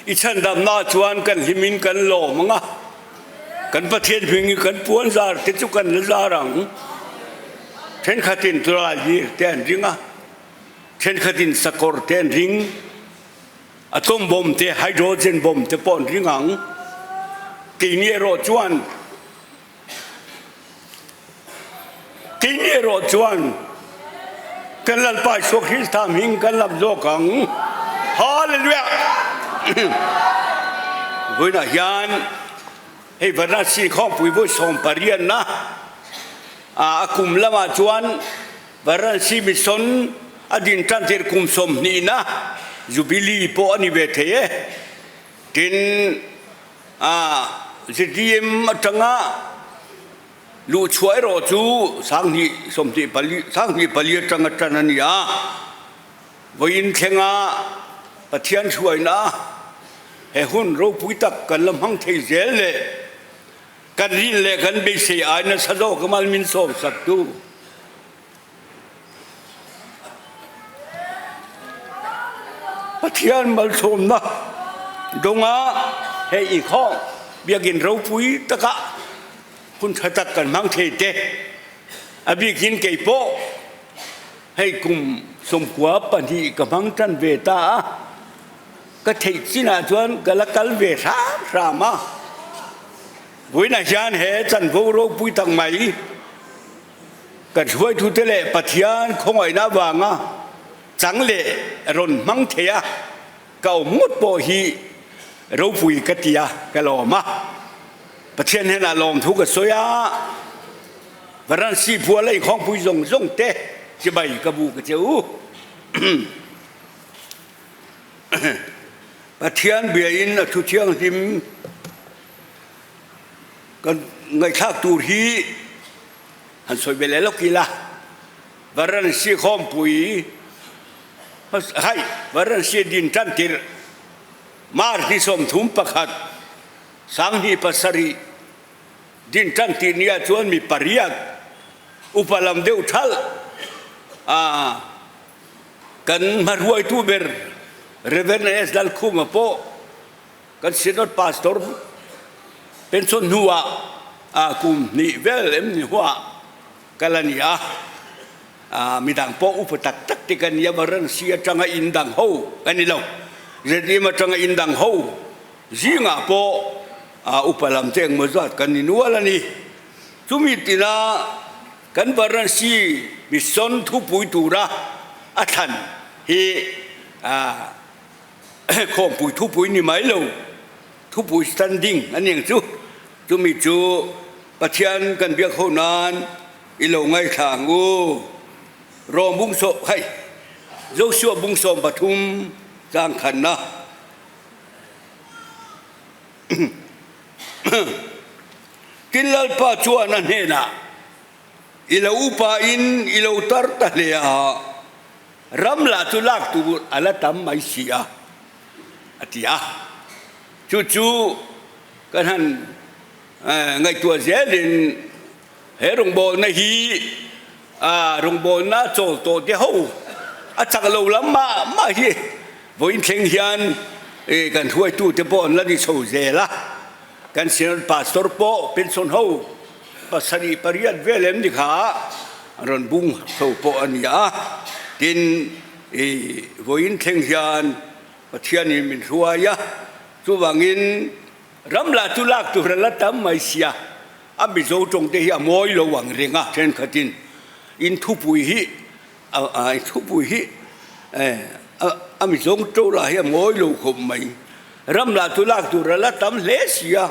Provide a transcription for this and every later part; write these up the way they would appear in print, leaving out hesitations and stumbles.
I chhandamna chuan kan hlimin kan lawm ang a, kan Pathian hmingin kan puan zar te chu kan la zar ang. Thenkhatin tawlailir te an ring a, thenkhatin sakawr te an ring, atom bomb te, hydrogen bomb te pawh an ring ang. Keini erawh chuan Tin erawh chuan kan Lalpa Isua Krista hming kan lam zawk ang. Hallelujah! Vawiinah hian hei Varanasi khawmpui vawi 18 na a kum lamah chuan Varanasi Mission a din tan tir kum 20 na Jubilee pawh a ni ve thei e. Tin A ZDM atanga luhchhuah erawh chu 2024 2024 atanga tan a ni a, vawiin thlenga Pathian hruaina he hun ropui tak kan la hmang thei zel leh kan rin leh kan beisei ai nasa zawk a mal min sawmsak tu. Pathian malsawmna dawnga hei inkhawm biakinn ropui takah hun tha tak kan hmang thei te. A bikin kei pawh hei kum 92 ka hmang tan ve ta a, ka theih chinah chuan ka la kal ve hram hram a. Vawiinah hian he chanvo ropui tak mai Kan hruaitute leh Pathian khawngaihna avanga chang leh rawn hmang thei a, ka awm ngawt pawh hi ropui ka ti a, ka lawm a. Pathian hnenah lawmthu ka sawi a, Varanasi puala inkhawngpui zawng zawng te chibai ka bu ka che u. Pathian biain a thu thianghlim Kan ngaihthlak tur hi han sawi ve leh lawk ila, Varanasi khawmpui hai Varanasi din tan tirh March ni 31 2007 din tan tih nia chuan mi pariat upa lam deuh thalh a kan hmahruaitu ber Rev. S. Lalkhuma pawh Kan Synod Pastor pension hnuah kum hnih vel em ni huah kal a ni a, midang pawh upa tak tak te kan nia Varanasi atanga in dang ho kan ni lo, ZM atanga in dang ho zingah pawh upa lam te engmaw zat kan ni nual a ni. Chumi tina kan Varanasi Mission thupui tura a thlan hi Khawmpui thupui ni mai lo, thupui standing a ni ang chu. Chumi chu Pathian kan biak ho nan i lo ngaithla ang u. Rom bung sawm, hei, Joshua bung 13 chang khanna. Tin Lalpa chuan a hnenah, I lo upa in i lo tar ta hle a. Ram lah chu lak tur a la tam mai si a, a ti a. Chu chu kan han ngaihtuah zelin he rawngbawlna hi rawngbawlna chawl tawh te ho a chak lo lam mah mah hi vawiin thleng hian kan hruaitute pawh an la ni chho zel a. Kan Synod Pastor pawh pension ho pasarih pariat vel em ni kha an rawn bung chho pawh a ni a. Tin, i vawiin thleng hian Pathianin min hruai a, chuvangin ram lah chu lak tur a la tam mai sia, a Mizo tawng te hi a mawi lo ang reng a, thenkhatin in thupui hi a thupui hi a Mizo tawng lah hi a mawi lo khawp mai. Ram lah chu lak tur a la tam hle si a,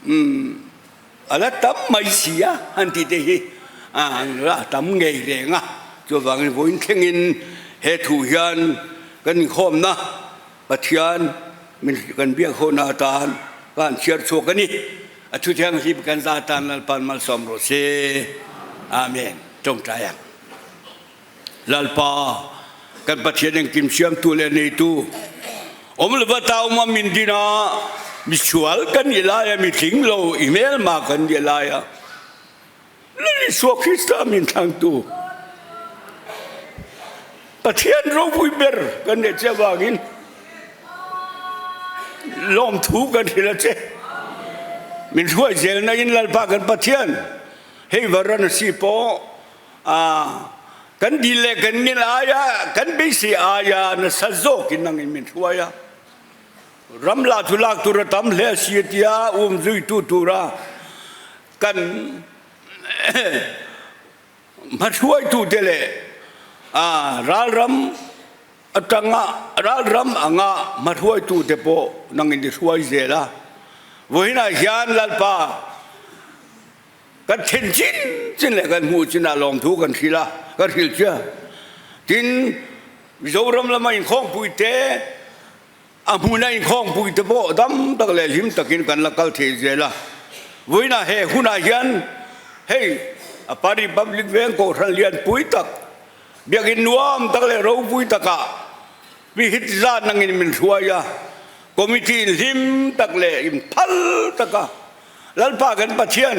umm a la tam mai si a han tih te hi a tam ngei reng a. Chuvangin vawiin thlengin he thu hian kan inkhawmna Pathian min kan biak hona atan ka han chhiar chhuak a ni. A thu thianghlim kan za atan Lalpa'n malsawm rawh se. Amen. Tawngtai ang. Lalpa, kan Pathian engkim siamtu leh neitu, awm lova ta awma min din a, misual kan nih laia mi tling lo, i hmelma kan nih laia Lal Isua Krista min thlangtu. Pathian ropui ber kan neih che avangin lawmthu kan hrilh a che. Min hruai zelna in Lalpa kan Pathian hei Varanasi pawh kan dil leh kan ngil aia kan beisei aia nasa zawkin nangin min hruai a. Ram lah chu lak tur a tam hle a si a tia umzuitu tura kan Hmahruaitute leh ralram atanga ralram anga hmahruaitute pawh nangin i hruai zel a. Vawiinah hian Lalpa kan then chin chin leh kan hmuh chinah lawmthu kan hrilh a, kan hrilh che a. Tin, Mizoram lama inkhawmpuite A hmuna inkhawmpui te pawh dam tak leh hlim takin kan la kal thei zel a. Vawiinah he hunah hian hei a Republic Veng Kohhran lianpui tak, biakin nuam tak leh ropui takah mi hit zat nangin min hruai a, committee in hlim tak leh inphal taka Lalpa kan Pathian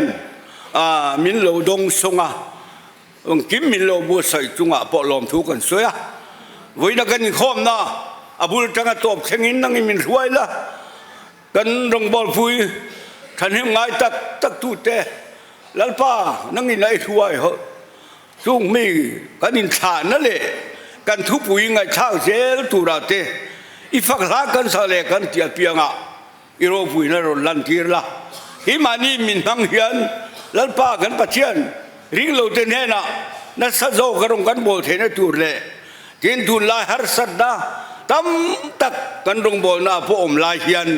min lo dawng sawng a. Engkim min lo buatsaih chungah pawh lawmthu kan sawi a, vawiina kan inkhawmna a bul tanga tawp thlengin nangin min hruai la, kan rawngbawlpui thahnem ngai tak tak tute Lalpa nangin a i hruai hawlh. Chung mi kan inthlahna leh kan thupui ngaihthlak zel turah te i fak hla kan sak leh kan tih apiangah I ropuina rawn lantir la, hi mahni min hmang hian Lalpa kan Pathian ringlote hnenah nasa zawk a rawn kan bawl theihna tur leh tin tunlai harsatna tam tak kan rawngbawlna pawh awm lai hian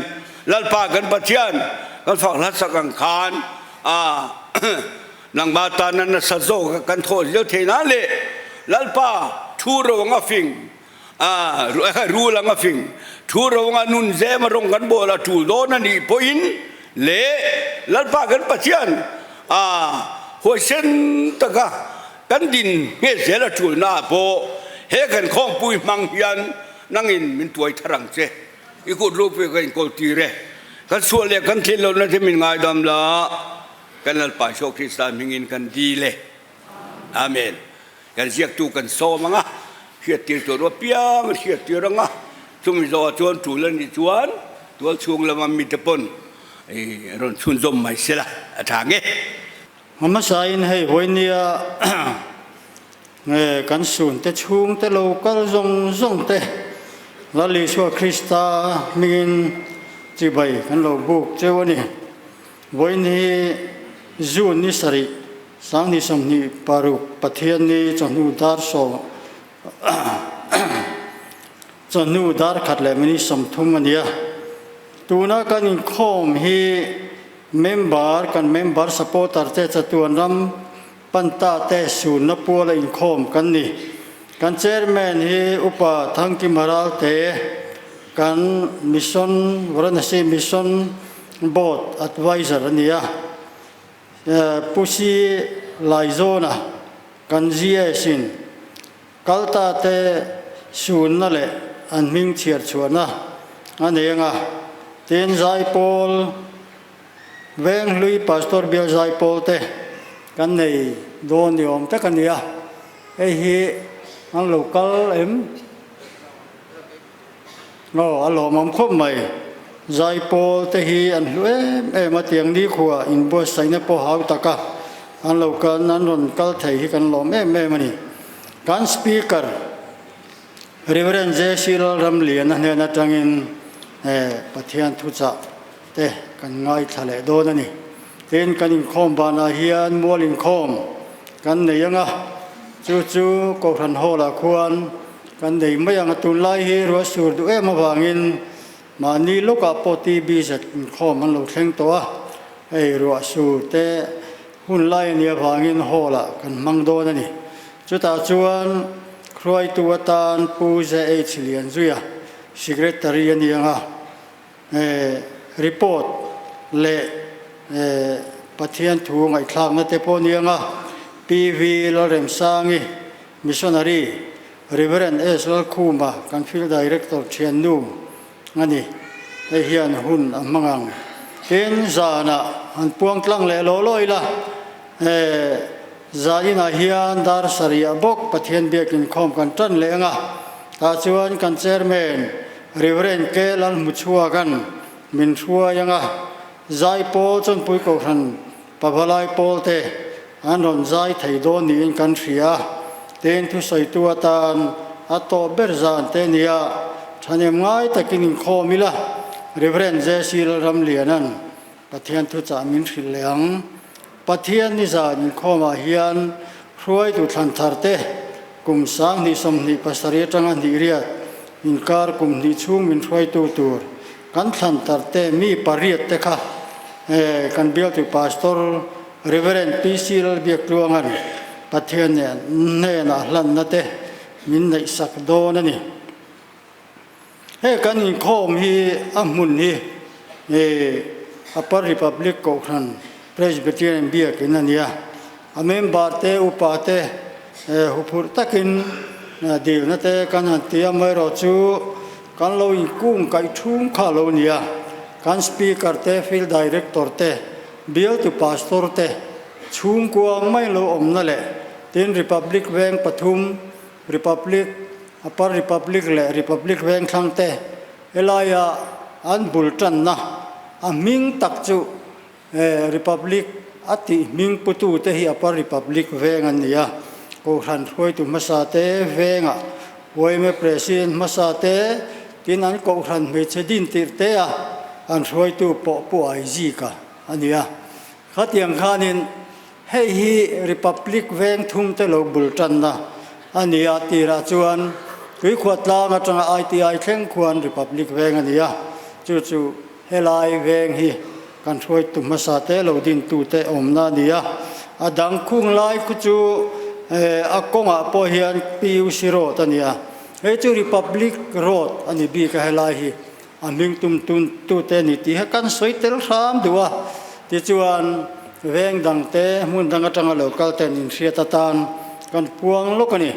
Lalpa kan Pathian kan fak hlasak ang khan a nangmah tana nasa zawk a kan thawh zel theih nan leh Lalpa thu ro anga fing A rul anga fing thu ro anga nun zem a rawng kan bawl a tul dawn a nih pawhin leh Lalpa kan Pathian a huaisen taka kan din nge zel a tulna ah pawh he kan khawmpui hmang hian nangin min tuai thar ang che. I kut ropui ka inkawl tir e. Kan sual leh kan thil lohna te min ngaidam la, kan Lalpa Isua Krista hmingin kan dil e. Amen. Kan ziaktu kan sawm ang a, hriattir tur apiang a hriattir ang a, chumi zawhah chuan tul a nih chuan tual chhung lama mite pawn i rawn chhunzawm mai sela a tha nge. Hmasain hei vawinia nge kan sunte chhungte lo kal zawng zawng te Lal Isua Krista hmingin chibai kan lo buk cheu a ni. Vawiin hi June ni sarih Sanghnih 26 Pathianni chawhnu dar sawm chawhnu dar khat leh minute 30 a ni a. Tuna kan inkhawm hi member kan member supporter te chatuan ram panta te sunna puala inkhawm kan ni. Kan chairman hi Upa Thangkima Ralte kan Mission Varanasi Mission Board Adviser a ni a. Pu Si Laizawna kan GS in kalta te sunna leh an hming chhiar chhuahna a nei anga, tin Zaipawl Venghlui Pastor Bial Zaipawl te kan nei dawn ni awm tak a ni a, hei hi an lo kal em? Aw, a lawmawm khawp mai. Zaipawl te hi an hlu em em a, tiang nikhua inbuatsaihna pawh hau taka an lo kal an rawn kal thei hi kan lawm em em a ni. Kan Speaker Rev. JC Lalramliana hnen atangin Pathian thuchah te kan ngaithla leh dawn a ni. Tin, kan inkhawm banah hian mual inkhawm kan nei ang a, chu chu Kohhran Hall-ah khuan kan nei mai ang a. Tunlai hi ruah sur duh em avangin mahni lawkah pawh TB zet inkhawm an lo thleng tawh a, hei ruah sur te hun lai a nih avangin Hall-ah kan hmang dawn a ni. Chutah chuan hruaitu atan Pu JH Lianzuia, Secretary a ni ang a. Report leh Pathian thu ngaihthlakna te pawh ni anga PV Lalremsangi, Missionary, Rev. S. Lalkhuma kan Field Director thiannu a ni. Hei hian hun a hmang ang. Tin, zanah han puang tlang leh law law ila. Zainah hian dar sarih bawk Pathian biak inkhawm kan tan leh ang a, tah chuan kan Chairman Rev. K. Lalhmuchhuaka'n min hruai ang a, Zaipawl Chawnpui Kohhran Pavalai pawl te an rawn zai thei dawn niin kan hria a, tin thusawitu atan a tawh ber zan te nia thahnem ngai takin inkhawm ila, Rev. JC Lalramliana'n Pathian thuchah min hrilh leh ang. Pathian nizan inkhawmah hian hruaitu thlan thar te kum 2027 atanga hnih riat inkar kum hnih chhung min hruaitu tur kan thlan thar te mi pariat te kha kan bialtu Pastor Rev. PC Lalbiaktluanga'n Pathian nen hnenah hlanna te min neihsak dawn a ni. He kan inkhawm hi a hmun hi Upper Republic Kohhran Presbyterian biakin a ni a, a member te upa te huphurh takin dilna te kan han ti a, amaherawhchu kan lo inkung kaih thung kha a lo ni a, kan Speaker te, Field Director te, bialtu Pastor te chhungkua ang mai lo awmna leh tin Republic veng pathum Republic, Upper Republic leh Republic Vengthlang te helaia an bul tanna a hming tak chu Republic a tih hming putu te hi Upper Republic veng an ni a, Kohhran hruaitu hmasa te vengah yma President hmasa te tin an Kohhran hmeichhe din tirh te a an hruaitu pawh Pu Aizika a ni a. Khatiang khanin Hei hi Republic veng thum te lo bul tanna a ni a, tirah chuan Tuikhuah tlang atanga ITI thleng khuan Republic veng a ni a, chu chu helai veng hi kan hruaitu hmasa te lo dintute awmna a ni a. A dang khung lai khu chu a kawngah pawh hian PUC Road a ni a, hei chu Republic Road a ni bik a helai hi. A hming tum tute a ni tih hi kan sawi tel hram duh a, tichuan veng dang te hmun dang atanga lo kal ten inhriat atan kan puang lawk a ni.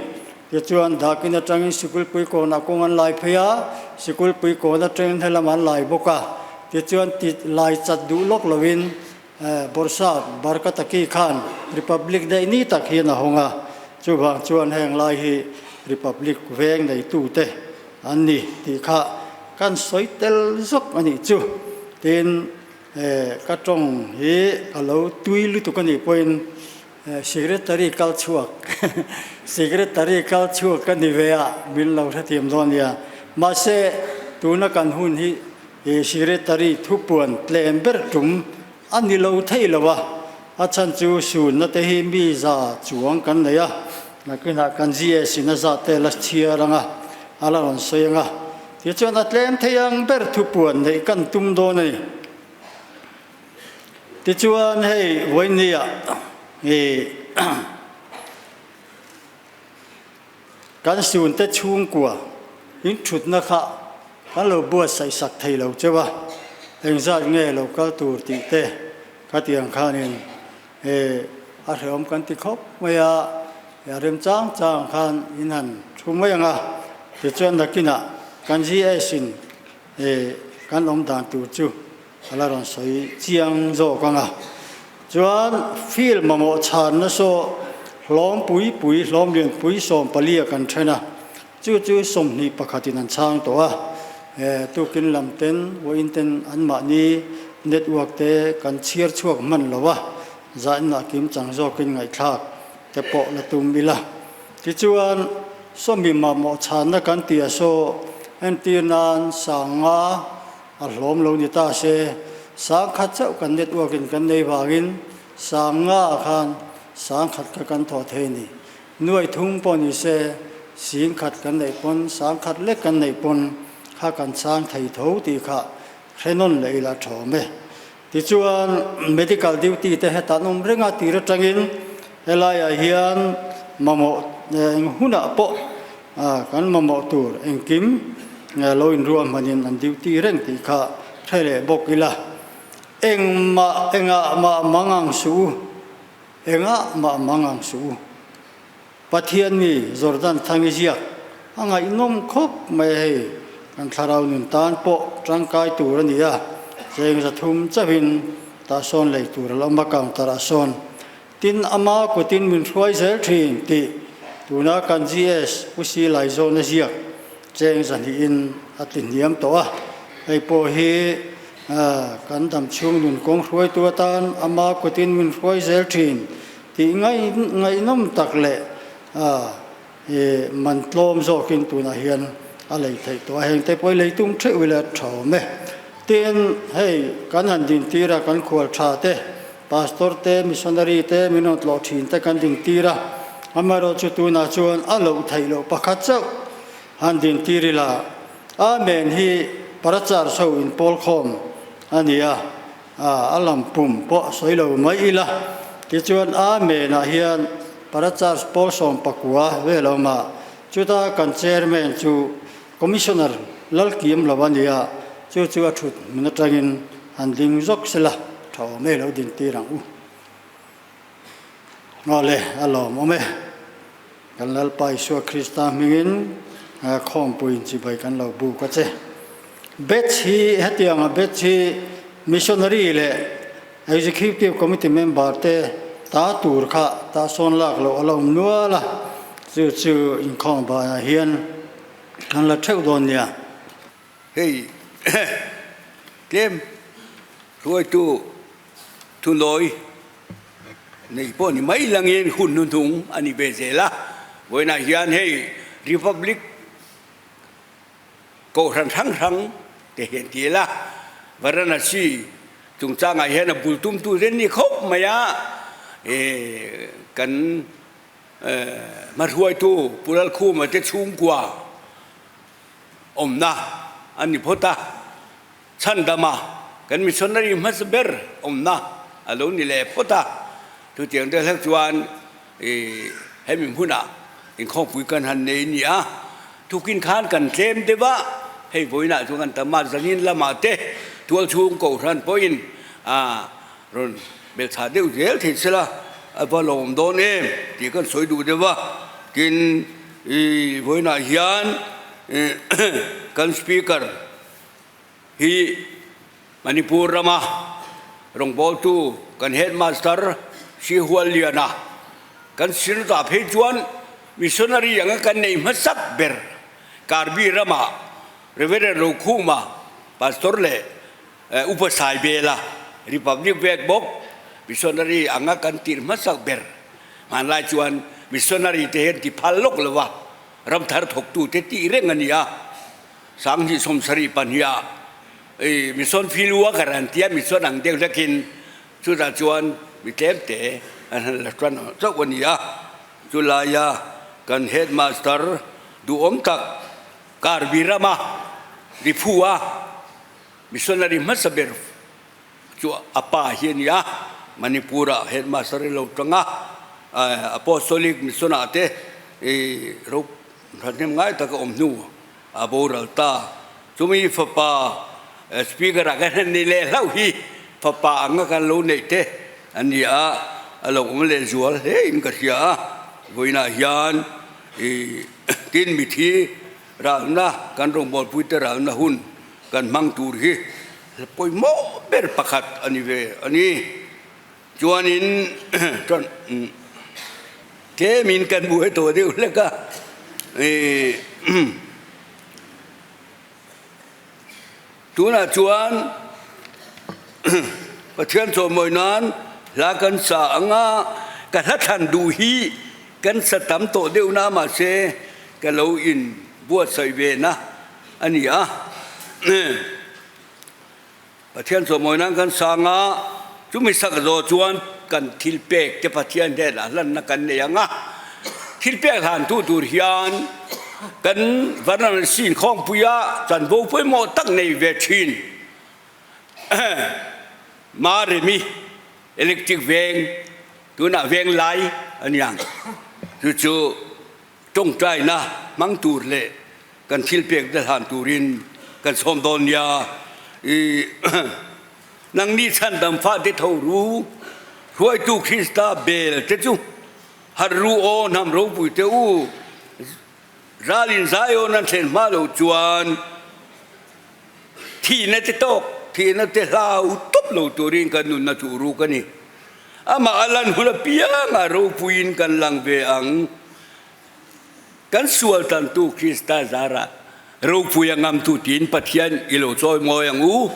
Tichuan Dakin atangin Sikulpui kawnah kawng an lai phei a, Sikulpui kawn atangin helam an lai bawk a, tichuan ti lai chat duh lawk lovin Bawrhsap Barkataki khan Republic Day ni tak hian a hawng a, chuvang chuan heng lai hi Republic veng neitute an ni tih kha kan sawi tel zawk a nih chu. Tin, ka tawng hi a lo tui lutuk a nih pawhin Secretary kal chhuak Secretary kal chhuak ka ni ve a, min lo hrethiam dawn nia. Mahse, tuna kan hun hi He Secretary thupuan tlem ber tum a ni lo thei lo a, a chhan chu sunna te hi mi za chuang kan nei a, nakinah kan GS in a zat te la chhiar ang a, a la rawn sawi ang a, tichuan a tlem thei ang ber thupuan neih kan tum dawn a ni. Tichuan hei vawinia ih Kan sunte chhungkua in thutna kha kan lo buatsaih sak thei lo cheu a, engzat nge lo kal tur tih te khatiang khanin a hrehawm kan ti khawp mai a, a rem chang chang khan in han thu mai ang a, tichuan nakinah kan GS in kan awm dan tur chu a la rawn sawi chiang zawk ang a. Chuan field mamawh chhanna saw hlawm pui pui hlawm lian pui 14 a kan then a, chu chu 21 in an chhang tawh a. Tukin lam ten vawiin ten anmahni network te kan chhiar chhuak hman lo a, zainah kim chang zawkin ngaihthlak te pawh la tum ila. Tichuan sawmi mamawh chhanna kan tih a saw entir nan sanga A hlawm lo ni ta se, sangkhat chauh kan network in kan nei vangin sanga ah khan sangkhat kha kan thawh thei a ni. Nuai thum pawh ni se, singkhat kan neih pawn, sangkhat lek kan neih pawn kha kan chang thei tho tih kha hre nawn leh ila tha awm e. Tichuan medical duty te hetah an awm reng a tir atangin helaiah hian mamawh eng hunah pawh kan mamawh tur engkim lo inruah hmanin an duty reng tih kha hre leh bawk ila. Engmah engah mah mang ang suh u, engah mah mang ang suh u. Pathian mi Jordan Thangi ziak a ngaihnawm khawp mai a hei, kan thlarau nun tan pawh tangkai tur a ni a, cheng 300 chauhin tah sawn lei tur a la awm a, counter ah sawn. Tin, ama kutin min hruai zel thin tih tuna kan GS Pu Si Laizawna ziak cheng zahnihin a ti hniam tawh a. Hei pawh hi kan dam chhung nun kawng hruaitu atan ama kutin min hruai zel thin tih ngaihnawm tak leh man tlawm zawkin tunah hian a lei theih tawh a. Hengte pawh hi lei tum theuh ila tha awm e. Tin, hei kan han dintir a, kan khual tha te, Pastor te, Missionary te, min rawn tlawh thin te kan dintir a, amaherawhchu tunah chuan a loh theih loh pakhat chauh han dintir ila, Amen hi Parachar chho inpawl khawm a ni a, a lam pum pawh sawi lo mai ila, tichuan Amen ah hian Parachar pawl 19 vel a awm a, chuta kan Chairman chu Commissioner Lalkim lo a ni a, chu chu a thut hmun atangin han ding zawk sela tha awm e lo din tir ang u. Awle, a lawmawm e. Kan Lalpa Isua Krista hmingin khawmpuiin chibai kan lo buk a che. Batch hi hetianga batch hi Missionary leh Executive Committee member te ta tur kha ta sawn lak loh a la awm nual a, chu chu inkhawm banah hian kan la theuh dawn nia. Hei tlem hruaitu thunawi nei pawh ni mai langin hun hnuhnung a ni ve zel a, vawiinah hian hei Republic Kohhran hrang hrang te hian ti ila, Varanasi chungchangah hian a bul tumtu zen ni khawp mai a, kan hmahruaitu Pu Lalkhuma te chhungkua awmna a ni phawt a, Chhandama kan missionary hmasa ber awmna a lo ni leh phawt a, chutiang te hlek chuan hemi hmunah inkhawmpui kan han nei a ni a, tukin khan kan tlem deuh a, hei vawiinah chuan kan tam a, zanin lamah te tualchhung kohhran pawhin rawn belchhah deuh zel thei sela a va lawm dawn em tih kan sawi duh deuh a, tin vawiinah hian kan speaker hi Manipur rama rawngbawltu kan headmaster Sri Hualliana kan sirta phei chuan missionary anga kan nei hmasak ber Karbi rama Reverend Rokhuma Pastor leh Upa Saibela Republic vek bawk missionary anga kan tirh hmasak ber hmanlai chuan missionary te hian ti phal lawk lova ramthar thawktu te tih reng a ni a. 2072 ah i mission field worker an tia mission ang deuh hlekin chutah chuan mi tlem te an han la tan chauh a ni a, chulaia kan headmaster duhawm tak Karbi rama Riphu a missionary hmasa ber chu a pa hi a ni a, Manipur ah headmaster a lo tang a, Apostolic mission ah te i ro Thahnem ngai taka awm hnu a boral ta. Chumi fapa Speaker ah kan han ni leh hlauh hi fapa anga kan lo neih te a ni a, a lo awm leh zual hle in ka hria a. Vawiinah hian i tin mithi ralna kan rawngbawlpui te ralna hun kan hmang tur hi pawimawh ber pakhat a ni ve a ni. Chuanin tlemin kan buai tawh deuh hlek a, tunah chuan Pathian chawhmawi nan hla kan sa ang a, ka hla thlan duh hi kan sa tam tawh deuh na mahse ka lo in buatsaih ve na a ni a. Pathian chawhmawi nan kan sang a, chumi sak zawh chuan kan thil pek te Pathian hnenah hlanna kan nei ang a, thil pek hlantu tur hian kan Varanasi inkhawmpuia chanvo pawimawh tak nei ve thin Maremi Electric Veng tunah Venglai a ni ang, chu chu tawngtaina hmang tur leh kan thil pek te hlan turin kan sawm dawn nia. I nangni chhandam fate tho ru, hruaitu Krista bel te chu harh ru aw hnam ropui te u, ralin Zion an thlen hma lo chuan thihna te tawk, thihna te hlau tawp lo turin kan nunna chu ruk a ni. Amah a lan hun apiangah ropuiin kan lang ve ang. Kan sual tantu Krista zarah ropui a ngamtu tiin Pathian i lo chawi mawi ang u.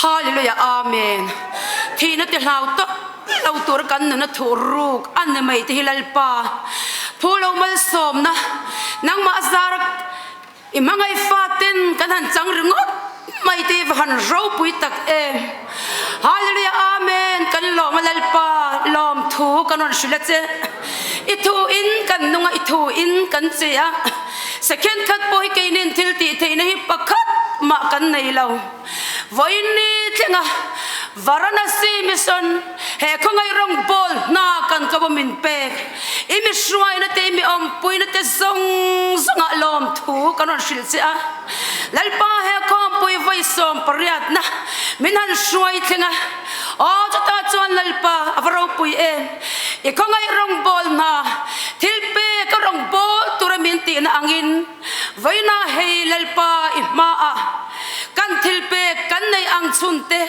Hallelujah Amen Thihna ti hlau tak lo tur kan nun a thuh ruk a ni mai te hi Lalpa phu lo malsawmna nangmah zar I hmangaih faten kan han chang ringawt mai te hi va han ropui tak em. Hallelujah Amen kan lawm a Lalpa lawm thu kan rawn hrilh a che. I thu in kan nung a i thu in kan che a. Second khat pawh hi keinin thil tih theihna hi pakhat mah kan nei lo. Vawiin ni thlenga Varanasi Mission he khawngaih rawng bawl hna kan ko a min pek. I mi hruaina te i mi awmpuina te zawng zawngah lawmthu kan rawn hrilh che a. Lalpa he khawmpui vawi 18na min han hruai thleng a. Aw chutah chuan Lalpa a va ropui em! I khawngaih rawngbawl hna thil pek a rawngbawl tura min tihna angin vawiinah hei Lalpa i hmaah kan thil pek kan nei ang chhun te,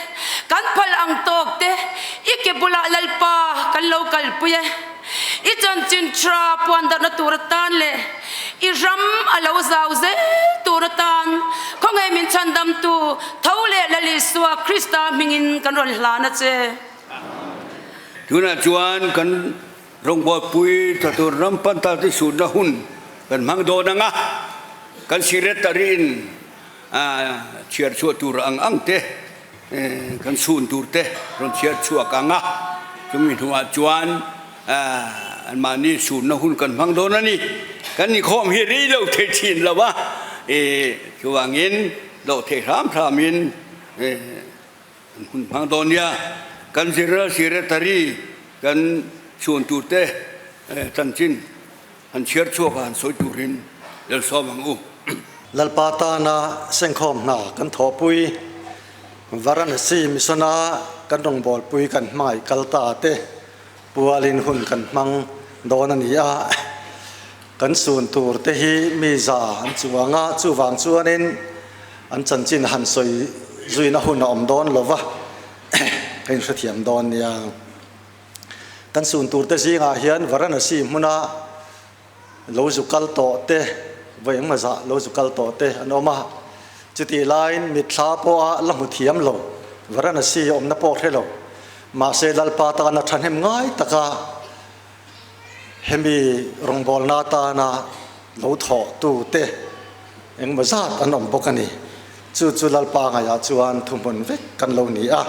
kan phal ang tawk te i ke bulah Lalpa kan lo kalpui e. I chanchin tha puan darhna tur atan leh i ram a lo zau zel tur atan khawngaih min chhandamtu tho leh Lal Isua Krista hmingin kan rawn hlan a che. Tunah chuan kan rawngbawlpui tha tur ram pan ta te sunna hun kan hmang dawn ang a, kan secretary-in chhiar chhuah tur ang ang te kan chhun tur te rawn chhiar chhuak ang a, chumi hnuah chuan anmahni chhunna hun kan hmang dawn a ni. Kan inkhawm hi rei lo thei thin lo a, chuvangin loh theih hram hramin kan hun hmang dawn nia. Kan General Secretary kan chhun tur te chanchin Han chhiar chhuak a han sawi turin Lalsawm ang u. Lalpa tana sengkhawm hna kan thawhpui, Varanasi Mission-a kan rawngbawlpui kan hmangaih kal ta te pualin hun kan hmang dawn a ni a. Kan sun tur te hi mi za an chuang a, chuvang chuanin an chanchin han sawi zuina hun a awm dawn lo va, ka inhrethiam dawn nia. Kan sun turte zingah hian Varanasi hmuna. Lo zu kal tawh te, vawi engmaw zah lo zu kal tawh te an awm a. Chutih laiin mitthla pawha la hmu thiam lo, Varanasi awmna pawh hre lo. Mahse Lalpa tana thahnem ngai taka hemi rawngbawlna atana lo thawh tu te engmaw zat an awm bawk a ni. Chu chu Lalpa ngaihah chuan thuhmun vek kan lo ni a.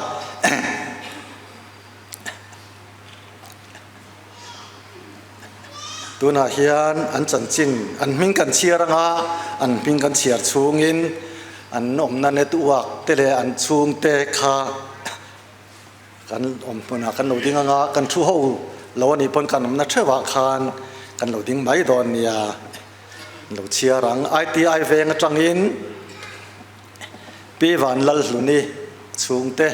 Tunah hian an chanchin, an hming kan chhiar anga an hming kan chhiar chhungin an awmna network te leh an chhungte kha kan awm hmunah kan lo ding anga kan thu ho lo a nih pawn kan awmna theuhah khan kan lo ding mai dawn nia lo chhiar ang. ITI veng atangin Pi Vanlalhluni chhungte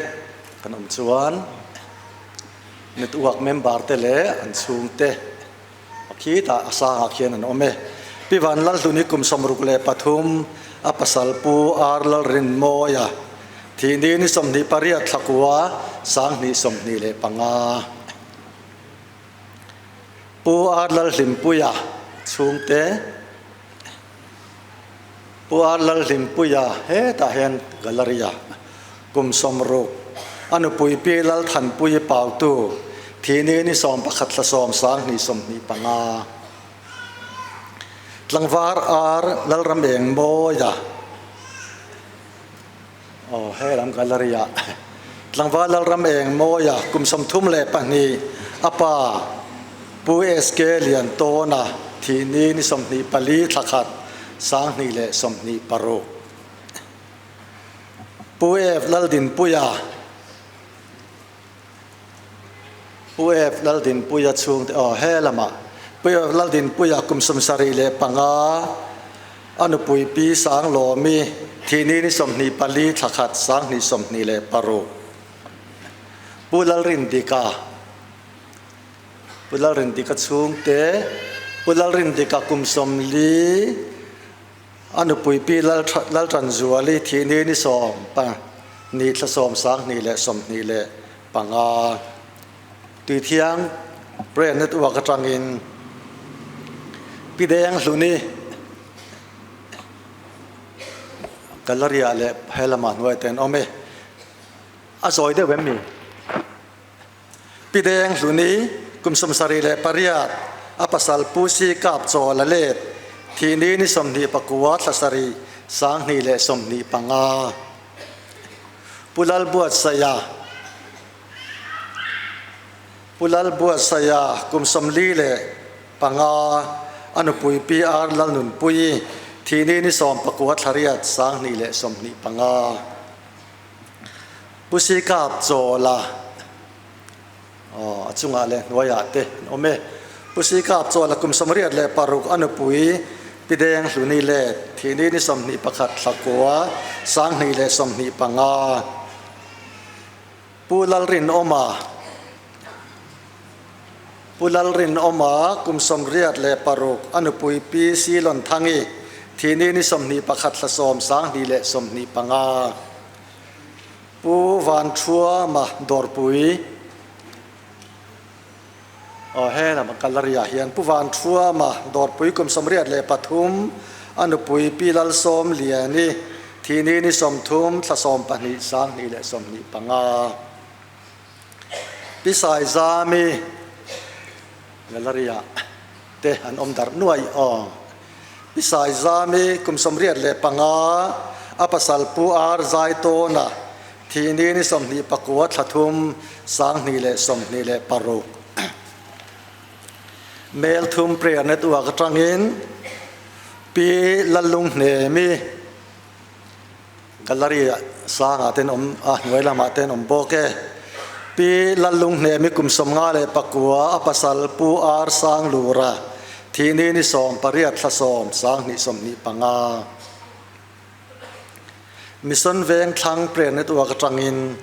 kan awm chuan network member te leh an chhungte a khitah a sangah khian an awm e. Pi Vanlalhluni kum 63 a pasal Pu R Lalrinmawia thihni ni 28 thlakua 2025. Pu R Lalhlimpuia chhungte. Pu R Lalhlimpuia hetah hian gallery-a kum 60 a nupui Pi Lalthanpuii Pautu thihni ni 11 thla 10 2025. Tlangvar R Lalramengmawia Aw he lam gallery-ah Tlangval Lalramengmawia kum 32 a pa Pu SK Liantawna thihni ni 24 thla khat 2026. Pu F Laldinpuia Pu F Laldinpuia chhungte aw he lamah Pu F Laldinpuia kum 75 a nupui Pi Sanglawmi thihni ni 24 thla khat 2026. Pu Lalrindika Pu Lalrindika chhungte Pu Lalrindika kum 40 A nupui Pi Laltanzuali thihni ni 12 thla 10 2025. Tuithiang Prayer Network atangin Pi Deng Hluni Gallery-ah leh he lamah hnuai te an awm e. A zawi deuh em ni? Pi Deng Hluni kum 78 a pasal Pu Si Kap Chawl a let thihni ni 29 thla 7 2025. Pu Lalbuatsaia Pu Lalbuatsaia kum 45 a nupui Pi R Lalnunpuii thihni ni 19 thla 8 2025. Pu Si Kap Chawl a aw a chungah leh hnuaiah te an awm e. Pu Si Kap Chawl a kum 86 a nupui Pi Deng Hluni let thihni ni 21 thla kua 2025. Pu Lalrinawma Pu Lalrinawma kum 86 a nupui Pi Silonthangi thihni ni 21 thla 10 2025. Pu Vanthuama Dawrpui Aw he lam gallery ah hian Pu Vanthuama Dawrpui kum 83 a nupui Pi Lalsawmliani thihni ni 30 thla 12 2025. Pi Saizami gallery ah te an awm darh nuai aw. Pi Saizami kum 85 a pasal Pu R Zaitawna thihni ni 29 thla 3 2026. Mel thum prayer network atangin Pi Lallunghnemi Gallery sangah ten awm a hnuai lamah ten awm bawk e. Pi Lallunghnemi kum 59 a pasal Pu R Sanglura thihni ni 18 thla 10 2025. Mission Veng Thlang Prayer Network atangin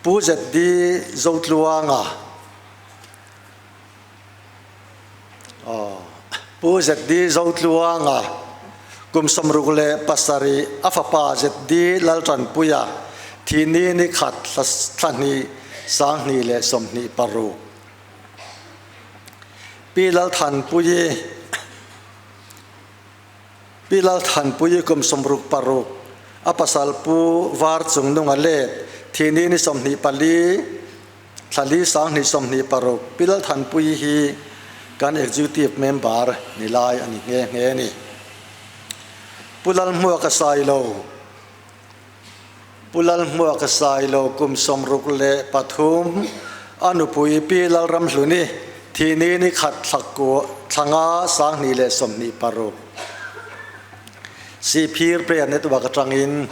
Pu ZD Zotluanga Pu ZD Zotluanga kum 67 a fapa ZD Laltanpuia thihni ni khat thla 2 2026. Pi Lalthanpuii. Pi Lalthanpuii kum 66, a pasal Pu Var Chungnunga let thihni ni 24, thla li 2026. Pi Lalthanpuii hi kan Executive Member ni lai a ni nghe nghe a ni. Pu Lalhmuaka Sailo. Pu Lalhmuaka Sailo kum 63, a nupui Pi Lalramhluni thihni ni khat thla nga 2026. Sihphir Prayer Network atangin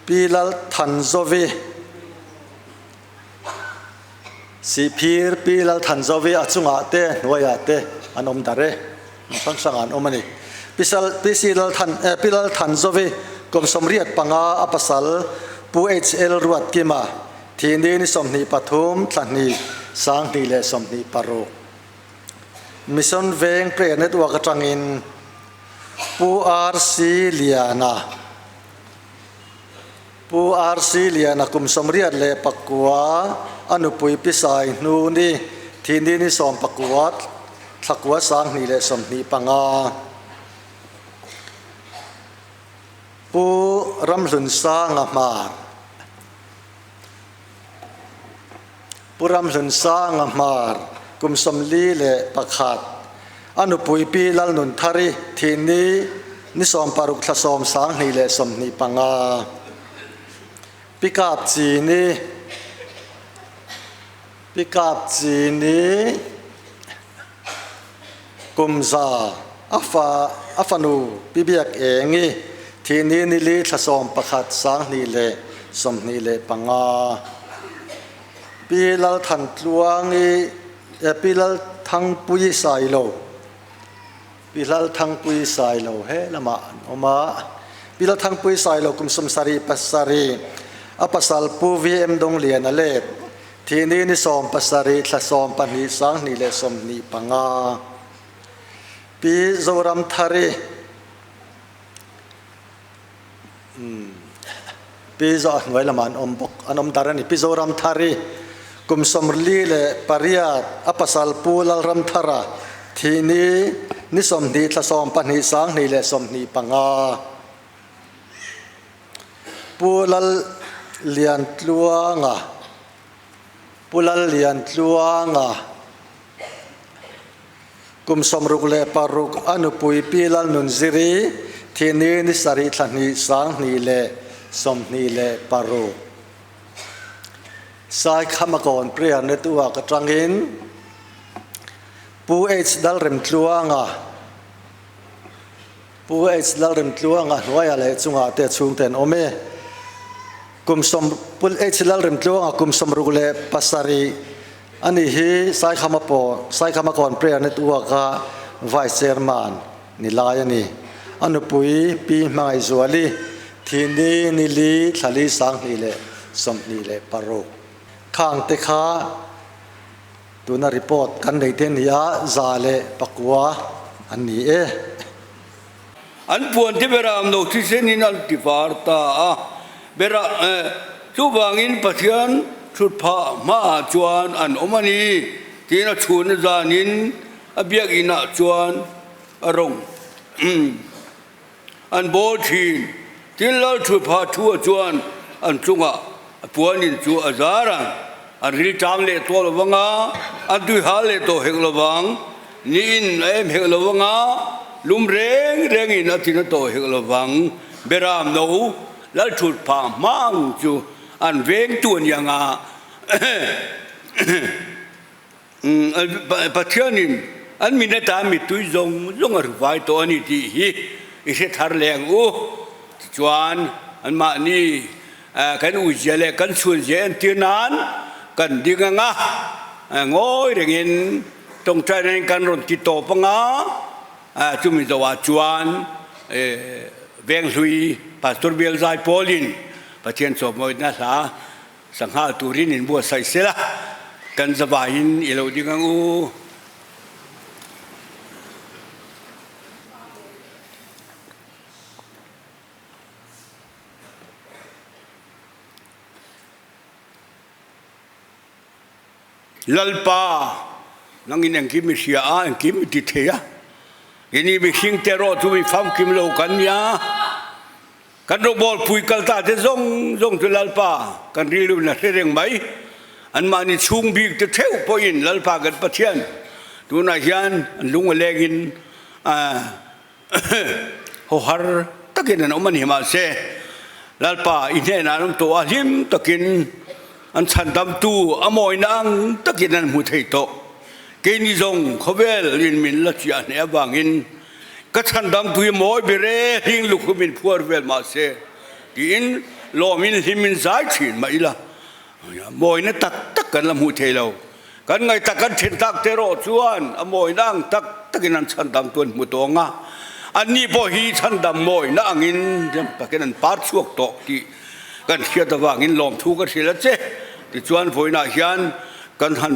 Pi Lalthanzovi Sihphir Pi Lalthanzovi a chungah te hnuaiah te an awm darh e, hrang hrangah an awm a ni. Pi Pi Lalthan Pi Lalthanzovi kum 85 a pasal Pu HL Ruatkima thihni ni 23 thla hnih 2026. Mission Veng Prayer Network atangin Pu RC Liana Pu RC Liana kum 89 a nupui Pi Sai hnu ni thihni ni 19 thla kua 2025. Pu Ramhlunsanga Hmar Pu Ramhlunsanga Hmar kum 41 a nupui Pi Lalnunthari thihni ni 16 thla 10 2025. Pi Kap Chini Pi Kap Chini kum 100 a fa a fanu Pi Biak Engi thihni ni li thla 11 2025. Pi Lalthantluangi Pi Lalthangpuii Sailo Pi Lalthangpuii Sailo he lamah an awm a. Pi Lalthangpuii Sailo kum 77 a pasal Pu VM Dongliana let thihni ni 17 thla 12 2025. Pi Zoramthari Pi Zo a hnuai lamah an awm bawk an awm dar a ni. Pi Zoramthari kum 48 a pasal Pu Lalramthara thihni ni 20 thla 12 2025. Pu Lal Liantluanga Pu Lal Liantluanga kum 66 a nupui Pi Lalnunziri thihni ni 7 thla 2 2026. Saikhamakawn Prayer Network atangin Pu H Lalremtluanga Pu H Lalremtluanga hnuaiah leh chungah te chhungte an awm e. Kum sawm Pu H Lalremtluanga kum 67 a nih hi Saikhama pawh Saikhamakawn Prayer Network a Vice Chairman ni lai a ni. A nupui Pi Hmangaihzuali thihni ni li thla li 2026. Khang te kha tuna report kan nei te a ni a, 109 an ni e. An puan te berah no thisenin an ti var ta a, berah chuvangin Pathian thutphah hmaah chuan an awm a ni tiin a chhun zanin a biakinah chuan a rawng an bawl thin. Tin, Lal thutphah thu-ah chuan an chungah a puanin chu a zar a, an rilṭam leh tawh lo vang a, an tuihal leh tawh hek lo vang, niin a em hek lo vang a, lum reng rengin a thin a tawh hek lo vang. Beram no Lal thutphah hmang chu an vengtu a ni ang a. Pathianin an min atan mittui zawng zawng a hrufai tawh a ni tih hi i hre thar leh ang u. Tichuan, anmahni kan uizia leh kan chhunzia entir nan kan ding ang a, ngawi rengin tawngtaina in kan rawn ti tawp ang a, chumi zoah chuan Venghlui Pastor Bial Zaipawlin Pathian chawmawina hla Sangha turin in buatsaih sela, kan zavaiin i lo ding ang u. Lalpa, nangin engkim i hria a, engkim i ti thei a. Keini mihring te erawh chu mi famkim lo kan nia. Kan rawngbawl kal ta te zawng zawng chu Lalpa kan rilru in a hre reng mai. Anmahni chhung bik te theuh pawhin Lalpa kan Pathian tunah hian an lung a lengin haw har takin an awm a ni. Mahse, Lalpa i hnenah an awm tawh a, hlim takin an chhandamtu a mawina ang takin an hmu thei tawh. Keini zawng khawvel in min la chiah hneh avangin ka chhandamtu hi mawi ber e, hling lukhu min phuar vel mahse tiin lawmin hlimin zai thin mah ila mawina tak tak kan la hmuh thei lo. Kan ngaihtak kan then tak te erawh chuan a mawina ang tak takin an chhandamtu an hmu tawh ang a, anni pawh hi chhandam mawina angin rem takin an par chhuak tawh tih kan hriat avangin lawmthu ka hrilh a che. Tichuan vawiinah hian kan han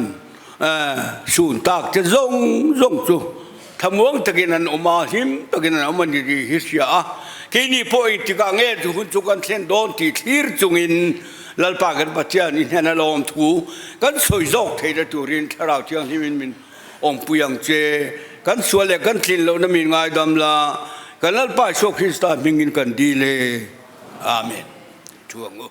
Sun tak te zawng zawng chu thlamuang takin an awm a, hlim takin an awm a ni tih hi hria a. Keini pawh engtikah nge chu hun chu kan thlen dawn tih thlir chungin Lalpa kan Pathian i hnena lawm thu kan sawi zawk theihna turin Thlarau Thianghlimin min awmpui ang che. Kan sual leh kan tlin lohna min ngaidam la, kan Lalpa Isua Krista hmingin kan dil e. Amen. Thu ang u.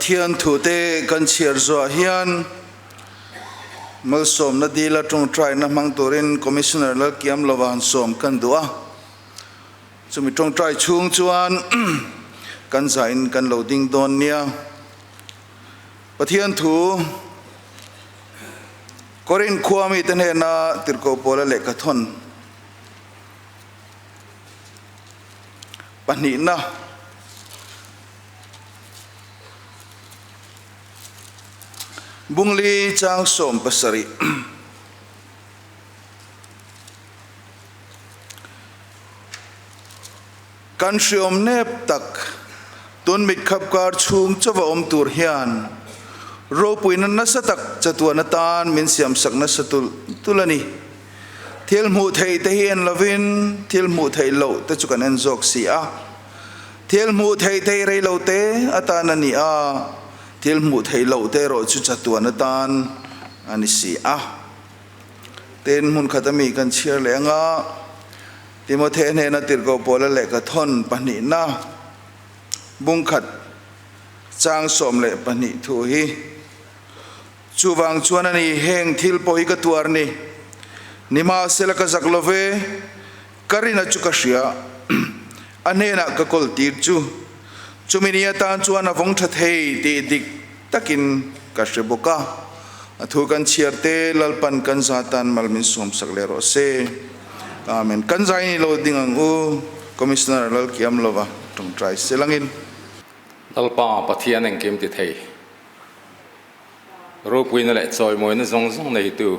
Pathian thute kan chhiar zuah hian malsawmna dila tawngtaina hmang turin Commissioner Lalkiam Lovan sawm kan duh a. Chumi tawngtai chhung chuan kan zain kan lo ding dawn nia. Pathian thu Korin khua mite hnena Tirhkoh Pawla lehkha thawn pahnihna Bungli chang 17. Kan hriawm nep tak tun mitkhap kar chhung chauva awm tur hian ropuina nasa tak chatuan atan min siamsak nasa tulh tulh a ni. Thil hmuh theih te hi en lovin thil hmuh theih loh te chu kan en zawk si a. Thil hmuh theih te hi rei lo te atan a ni a, thil hmuh theih loh te erawh chu chatuan atan a ni si a. Tin, hmun khat ami kan chhiar leh anga Timothea hnena tirhkoh Paula lehkha thawn pahnihna bung khat chang 12 thu hi, Chuvang chuan a ni, heng thil pawh hi ka tuar ni. Nimahsela ka zak lo ve, ka rina chu ka hria, a hnenah ka kawl tir chu. Chumi ni atan chuan a vawng tha thei tih dik takin ka hre bawk a. A thu kan chhiar te Lalpan kan za tan mal min sawmsak leh rawh se. Amen. Kan zai ni lo ding ang u, Commissioner Lalkiam lova tawngtai selangin. Lalpa Pathian engkim ti thei. Ropuina leh chawimawina zawng zawng neitu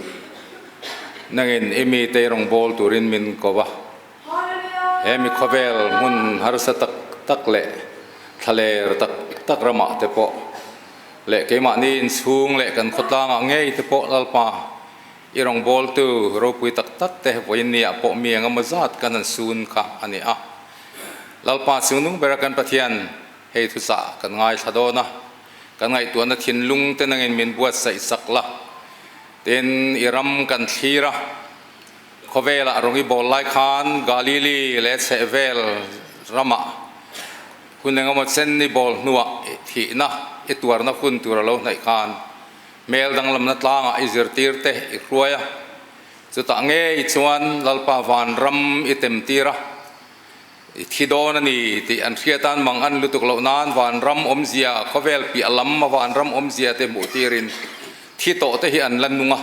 nangin i mite i rawn bawl turin min ko va. He mi khawvel hmun harsa tak tak leh thlaler tak tak ramah te pawh leh keimahni inchhung leh kan khawtlangah ngei te pawh Lalpa i rawngbawltu ropui tak tak te vawiin niah pawh mi engemaw zat kan han sun kha a ni a. Lalpa chungnung bera kan Pathian Hei thuchah kan ngaithla dawn a, kan ngaihtuahna thinlung te nangin min buatsaih sak la. Tin, i ram kan thlir a, khawvelah rawng i bawl lai khan Galili leh chhehvel ramah hun engemaw chen i bawl hnuah thihna i tuarna hun tur a lo hnaih khan hmel danglamna tlangah i zirtir te i hruai a, chutah ngei chuan Lalpa vanram i temtir a. I thi dawn a ni tih an hriat an mang an lutuk loh nan vanram awmzia, khawvel piah lam a vanram awmzia te hmuh tirin thi tawh te hi an la nung a,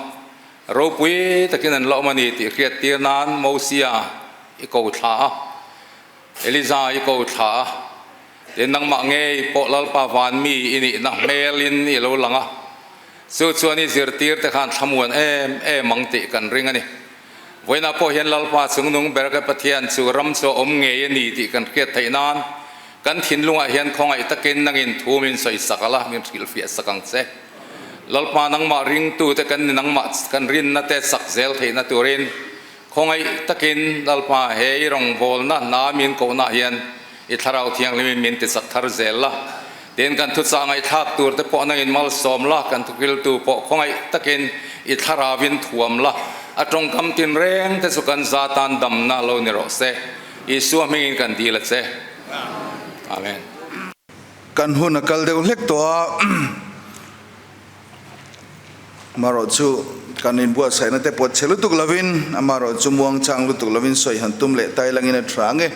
ropui takin an la awm a ni tih hriat tir nan Mosia i ko thla a, Eliza i ko thla a, tin nangmah ngei pawh Lalpa van mi i nihna hmelin i lo lang a, chu chuan i zirtir te khan thlamuan em em ang tih kan ring a ni. Vawiinah pawh hian Lalpa chungnung ber ka Pathian chu ram chu a awm ngei a ni tih kan hriat theih nan kan thinlungah hian khawngaih takin nangin thu min sawi sak ala min hrilhfiah sak ang che. Lalpa nangmah ringtute kan ni nangmah kan rinna te sak zel theihna turin khawngaih takin Lalpa he i rawngbawlna hna min kohna hian i Thlarau Thianghlimin min ti chak thar zel la. Tin, kan thuchah ngaihthlak tur te pawh nangin malsawm la, kan thukiltu pawh khawngaih takin i thlaravin thuam la, a tawngkam tinreng te chu kan za tan damna lo ni rawh se. Isua hmingin kan dil a che. Amen. Kan hun a kal deuh hlek tawh a, amaherawhchu kan inbuatsaihna te pawt chhe lutuk lovin, amaherawhchu muangchang lutuk lovin sawi han tum leh tai langin a tha ang e.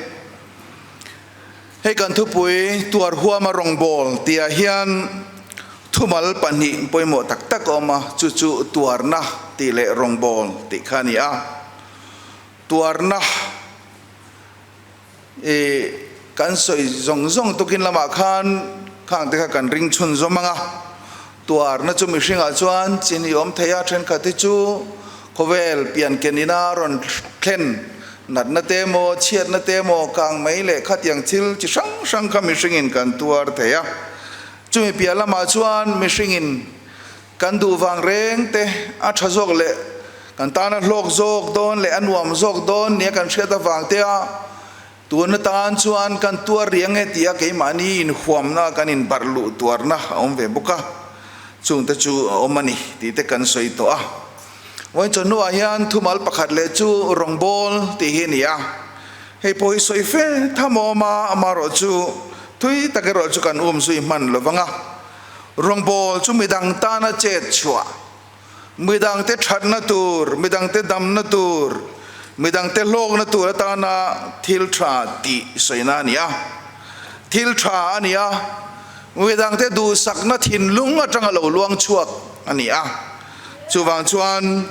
Hei kan thupui tuar huama rawngbâwl tihah hian thumal pahnih pawimawh tak tak a awm a, chu chu tuarna tih leh rawngbâwl tih kha a ni a. Tuarna i kan sawi zawng zawng tukin lamah khan khang te kha kan ring chhunzawm ang a. Tuarna chu mihringah chuan chin i awm thei a, thenkhat hi chu khawvel pian ken ina rawn thlen natna te emaw, chhiatna te emaw, kang mai leh khatiang thil chi hrang hrang kha mihringin kan tuar thei a. Chumi piah lamah chuan mihringin kan duh vang reng te a tha zawk leh kan tana hlawk zawk dawn leh a nuam zawk dawn nia kan hriat avang te a, Tun atan chuan kan tuar riang e tia keimahni inhuamna kan inbarh luh tuarna a awm ve bawk a, chungte chu a awm a ni tih te kan sawi tawh a. Vawiin chawhnuah hian thumal pakhat leh chu rawngbâwl tih hi a ni a, hei pawh hi sawi fe tham a awm a, amaherawhchu thui tak erawh chu kan um zui hman lo vang a. Rawngbawl chu midang tana chet chhuah, midangte thatna tur, midangte damna tur, midangte hlawkna tur atana thil tha tih sawina a ni a. Thil tha a ni a, midangte duhsakna thinlung atanga lo luang chhuak a ni a. Chuvang chuan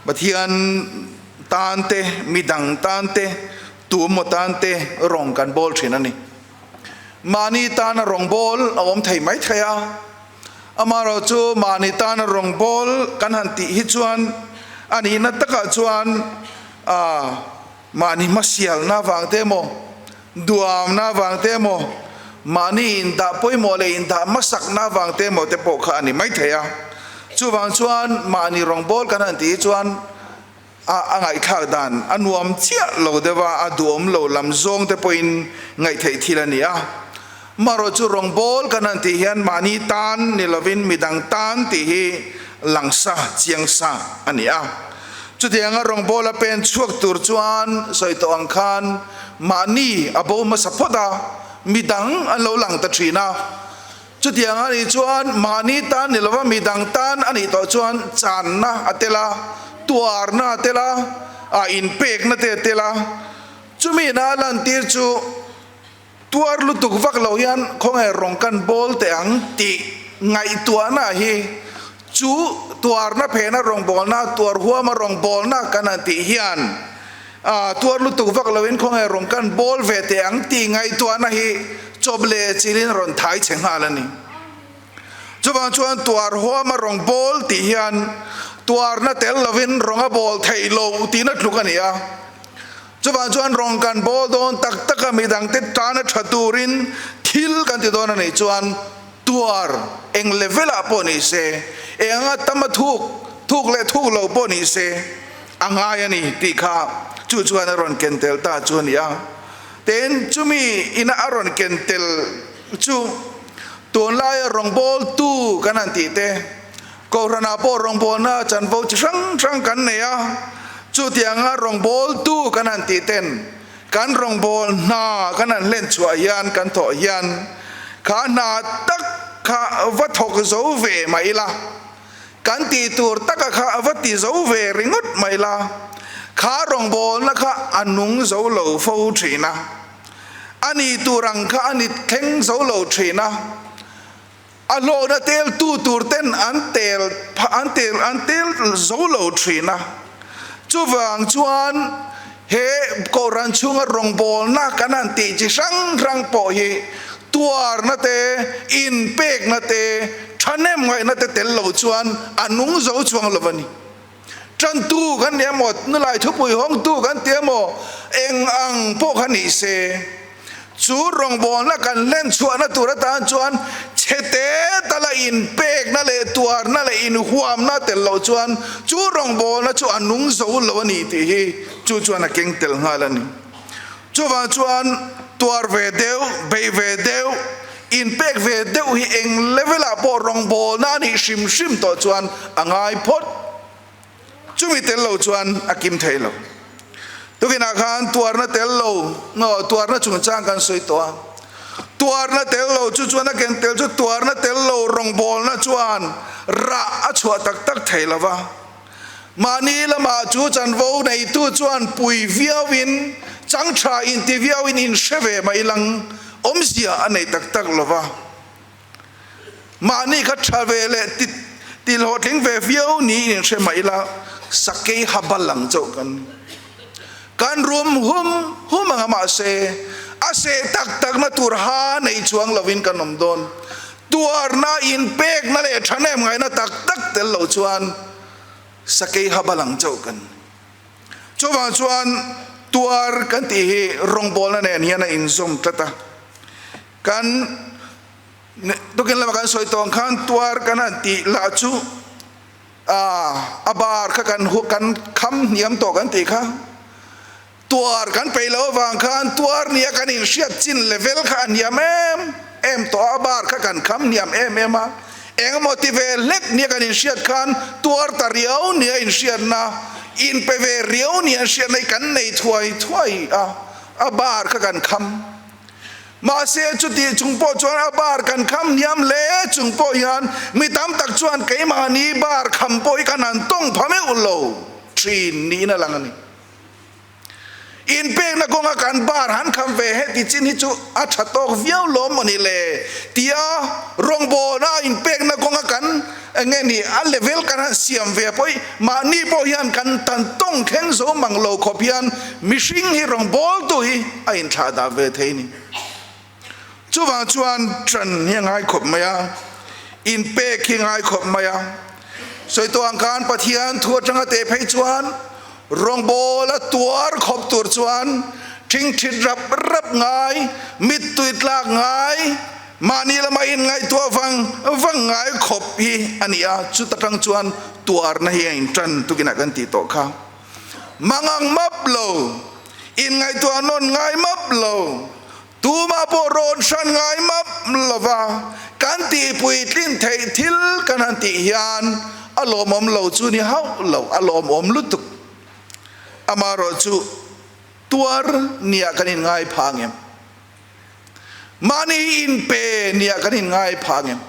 Pathian tan te, midang tan te, tuemaw tan te rawng kan bawl thin a ni. Mahni tana rawngbawl a awm thei mai thei a, amaherawh chu mahni tana rawngbawl kan han tih hi chuan a nihna takah chuan mahni hmasialna avang te emaw, duamna avang te emaw, mahni indah pawimawh leh indah hmasakna avang te emaw te pawh kha a ni mai thei a. Chuvang chuan mahni rawngbawl kan han tih hi chuan A a ngaihthlak dan a nuam chiah lo deuh a, a duhawm lo lam zawng te pawhin ngaihtheih thil a ni a. Marawh chu rawngbawl kan han tih hian mahni tan ni lovin midang tan tih hi langsa chiang sa a ni a. Chutianga rawngbawl a pen chhuak tur chuan sawi tawh ang khan mahni a bo hmasa phawt a, midang an lo lang ta thin a. Chutiang a nih chuan mahni tan ni lova midang tan a nih tawh chuan channa a tel a, tuarna a tel a, a inpekna te a tel a. Chumi ina a lantir chu tuar lutuk vak lo hian khawnge rawng kan bawl teh ang tih ngaihtuahna hi chu tuarna phena rawngbawlna, tuar huama rawngbawlna kan han tih hian A tuar lutuk vak loin khawnge rawn kan bawl ve teh ang tih ngaihtuahna hi chawp leh chilin rawn thai chhe nghal a ni. Chuvang chuan tuar huama rawn bawl tih hian tuarna tel lovin rawn a bawl theih loh tihna tluk a ni a. Chuvang chuan rawn kan bawl dawn tak taka midangte tana tha turin thil kan ti dawn a nih chuan tuar eng level-ah pawh ni se, eng anga tama thuk, thuk leh thuk lo pawh ni se, A ngai a ni tih kha chu chuan a rawn ken tel ta chu a ni a. Tin, chumi ina a rawn ken tel chu tunlaia rawngbawltu kan han tih te, Kohhranah pawh rawngbawlna chanvo chi hrang hrang kan nei a, chutianga rawngbawltu kan han tih ten kan rawngbâwl hna kan han hlen chhuah hian kan thawh hian kha hna tak kha va thawk zo ve mah ila, Kan tih tur taka kha a va ti zo ve ringawt mai la, kha rawngbawlna kha a nung zo lo fo thin a, a ni tur ang kha a ni thleng zo lo thin a, a hlawhna tel tu tur ten an tel an tel an tel zo lo thin a. Chuvang chuan he Kohhran chhunga rawngbawlna kan han tih chi hrang hrang pawh hi tuarna te, inpekna te, thahnem ngaihna te tel lo chuan a nung zo chuang lo a ni. Tantu kan ni emaw, nulai thupui hawngtu kan ti emaw, eng ang pawh kha ni se, Chu rawngbawlna kan hlen chhuahna tur atan chuan chhete tala inpekna leh tuarna leh inhuamna tel loh chuan chu rawngbawlna chu a nung zo lo a ni tih hi chu chuan a keng tel nghal a ni. Chuvang chuan tuar ve deuh, beih ve deuh, inpek ve deuh hi eng level ah pawh rawngbawlna a nih hrim hrim tawh chuan a ngai phawt. Chumi tel lo chuan a kim thei lo. Tukinah khan tuarna tel lo, no, tuarna chungchang kan sawi tawh a. Tuarna tel lo chu chuan a ken tel chu tuarna tel lo rawngbawlna chuan rah a chhuah tak tak thei lo va. Mahni lamah chu chanvo neitu chuan pui viauin, chang tha inti viauin inhre ve mai lang awmzia a nei tak tak lo va. Mahni kha tha ve leh ti ti hlawhtling ve viau niin in hre mah ila, sakei ha bal ang chauh kan ni. Kan rum hum hum anga mahse a seh tak takna tur ha nei chuang lovin kan awm dawn. Tuarna, inpekna leh thahnem ngaihna tak tak tel lo chuan sakei ha bal ang chauh kan ni. Chuvang chuan tuar kan tih hi rawngbawlna nen hian a inzawm tlat a. Kan tukin lama kan sawi tawng khan tuar kan han tih lah chu a bar kha kan kan kham hniam tawh kan tih kha tuar kan peih loh avang khan tuar nia kan inhriat chin level kha a hniam em em tawh a, a bar kha kan kham hniam em em a, engemaw ti ve hlek nia kan inhriat khan tuar ta riau nia inhriatna inpe ve riau nia inhriatna hi kan nei thuai thuai a, a bar kha kan kham. Mahse chutih chung pawh chuan a bar kan kham hniam hle chung pawh hian mi tam tak chuan keimahni bar kham pawh hi kan han tawng pha meuh lo thin niin a lang a ni. Inpekna kawnga kan bar han kham ve heti chin hi chu a tha tawk viau lawm maw ni le tia rawngbawlna inpekna kawnga kan eng nge ni a level kan han siam ve pawh hi mahni pawh hian kan tan tawng thleng zo mang lo khawp hian mihring hi rawngbawltu hi a inthlah dah ve thei ni. Chuvang chuan ṭan hi a ngai khawp mai a, inpek hi a ngai khawp mai a. Sawi tawh ang khan Pathian thu aṭanga teh phei chuan rawngbâwl a tuar khawp tur chuan ṭhingṭhit rap rap ngai, mittui tlak ngai, mahni lama inngaihtuah vang vang ngai khawp hi a ni a, chuta ṭang chuan tuarna hi a inṭan tukinah kan tih tawh kha. Mangang map lo, inngaihtuah nawn ngai map lo, Tumah pawh rawn hran ngai map lova kan tihpuitlin theih thil kan han tih hian a lawmawm lo chu ni hauh lo, a lawmawm lutuk. Amaherawhchu tuar nia kan inngai phah ang em? Mahni inpe nia kan inngai phah ang em?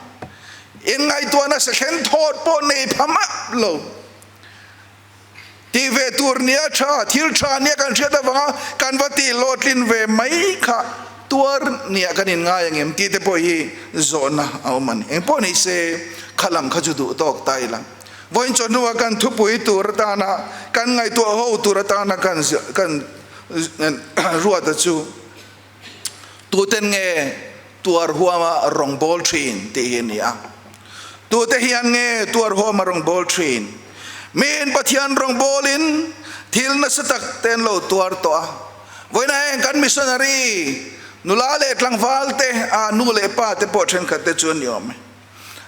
Inngaihtuahna sahlen thawt pawh nei pha map lo. Tih ve tur nia tha, thil tha nia kan hriat avanga kan va tih hlawhtlin ve mai kha tuar nia kan inngai ang em tih te pawh hi zawhna a awm a ni. Eng pawh ni se kha lam kha chu duh tawk ta ila. Vawiin chawhnua kan thupui tur atana kan ngaihtuah ho tur atana kan kan ruata chu tuten nge tuar huama rawngbâwl ṭhîn tih hi a ni a. Tute hian nge tuar huama rawngbâwl ṭhîn? Miin Pathian rawngbâwlin thil nasa tak te an lo tuar tawh a. Vawiinah heng kan missionary nula leh tlangvâlte, a nu leh pa te pawh ṭhenkhat te chu an ni awm e.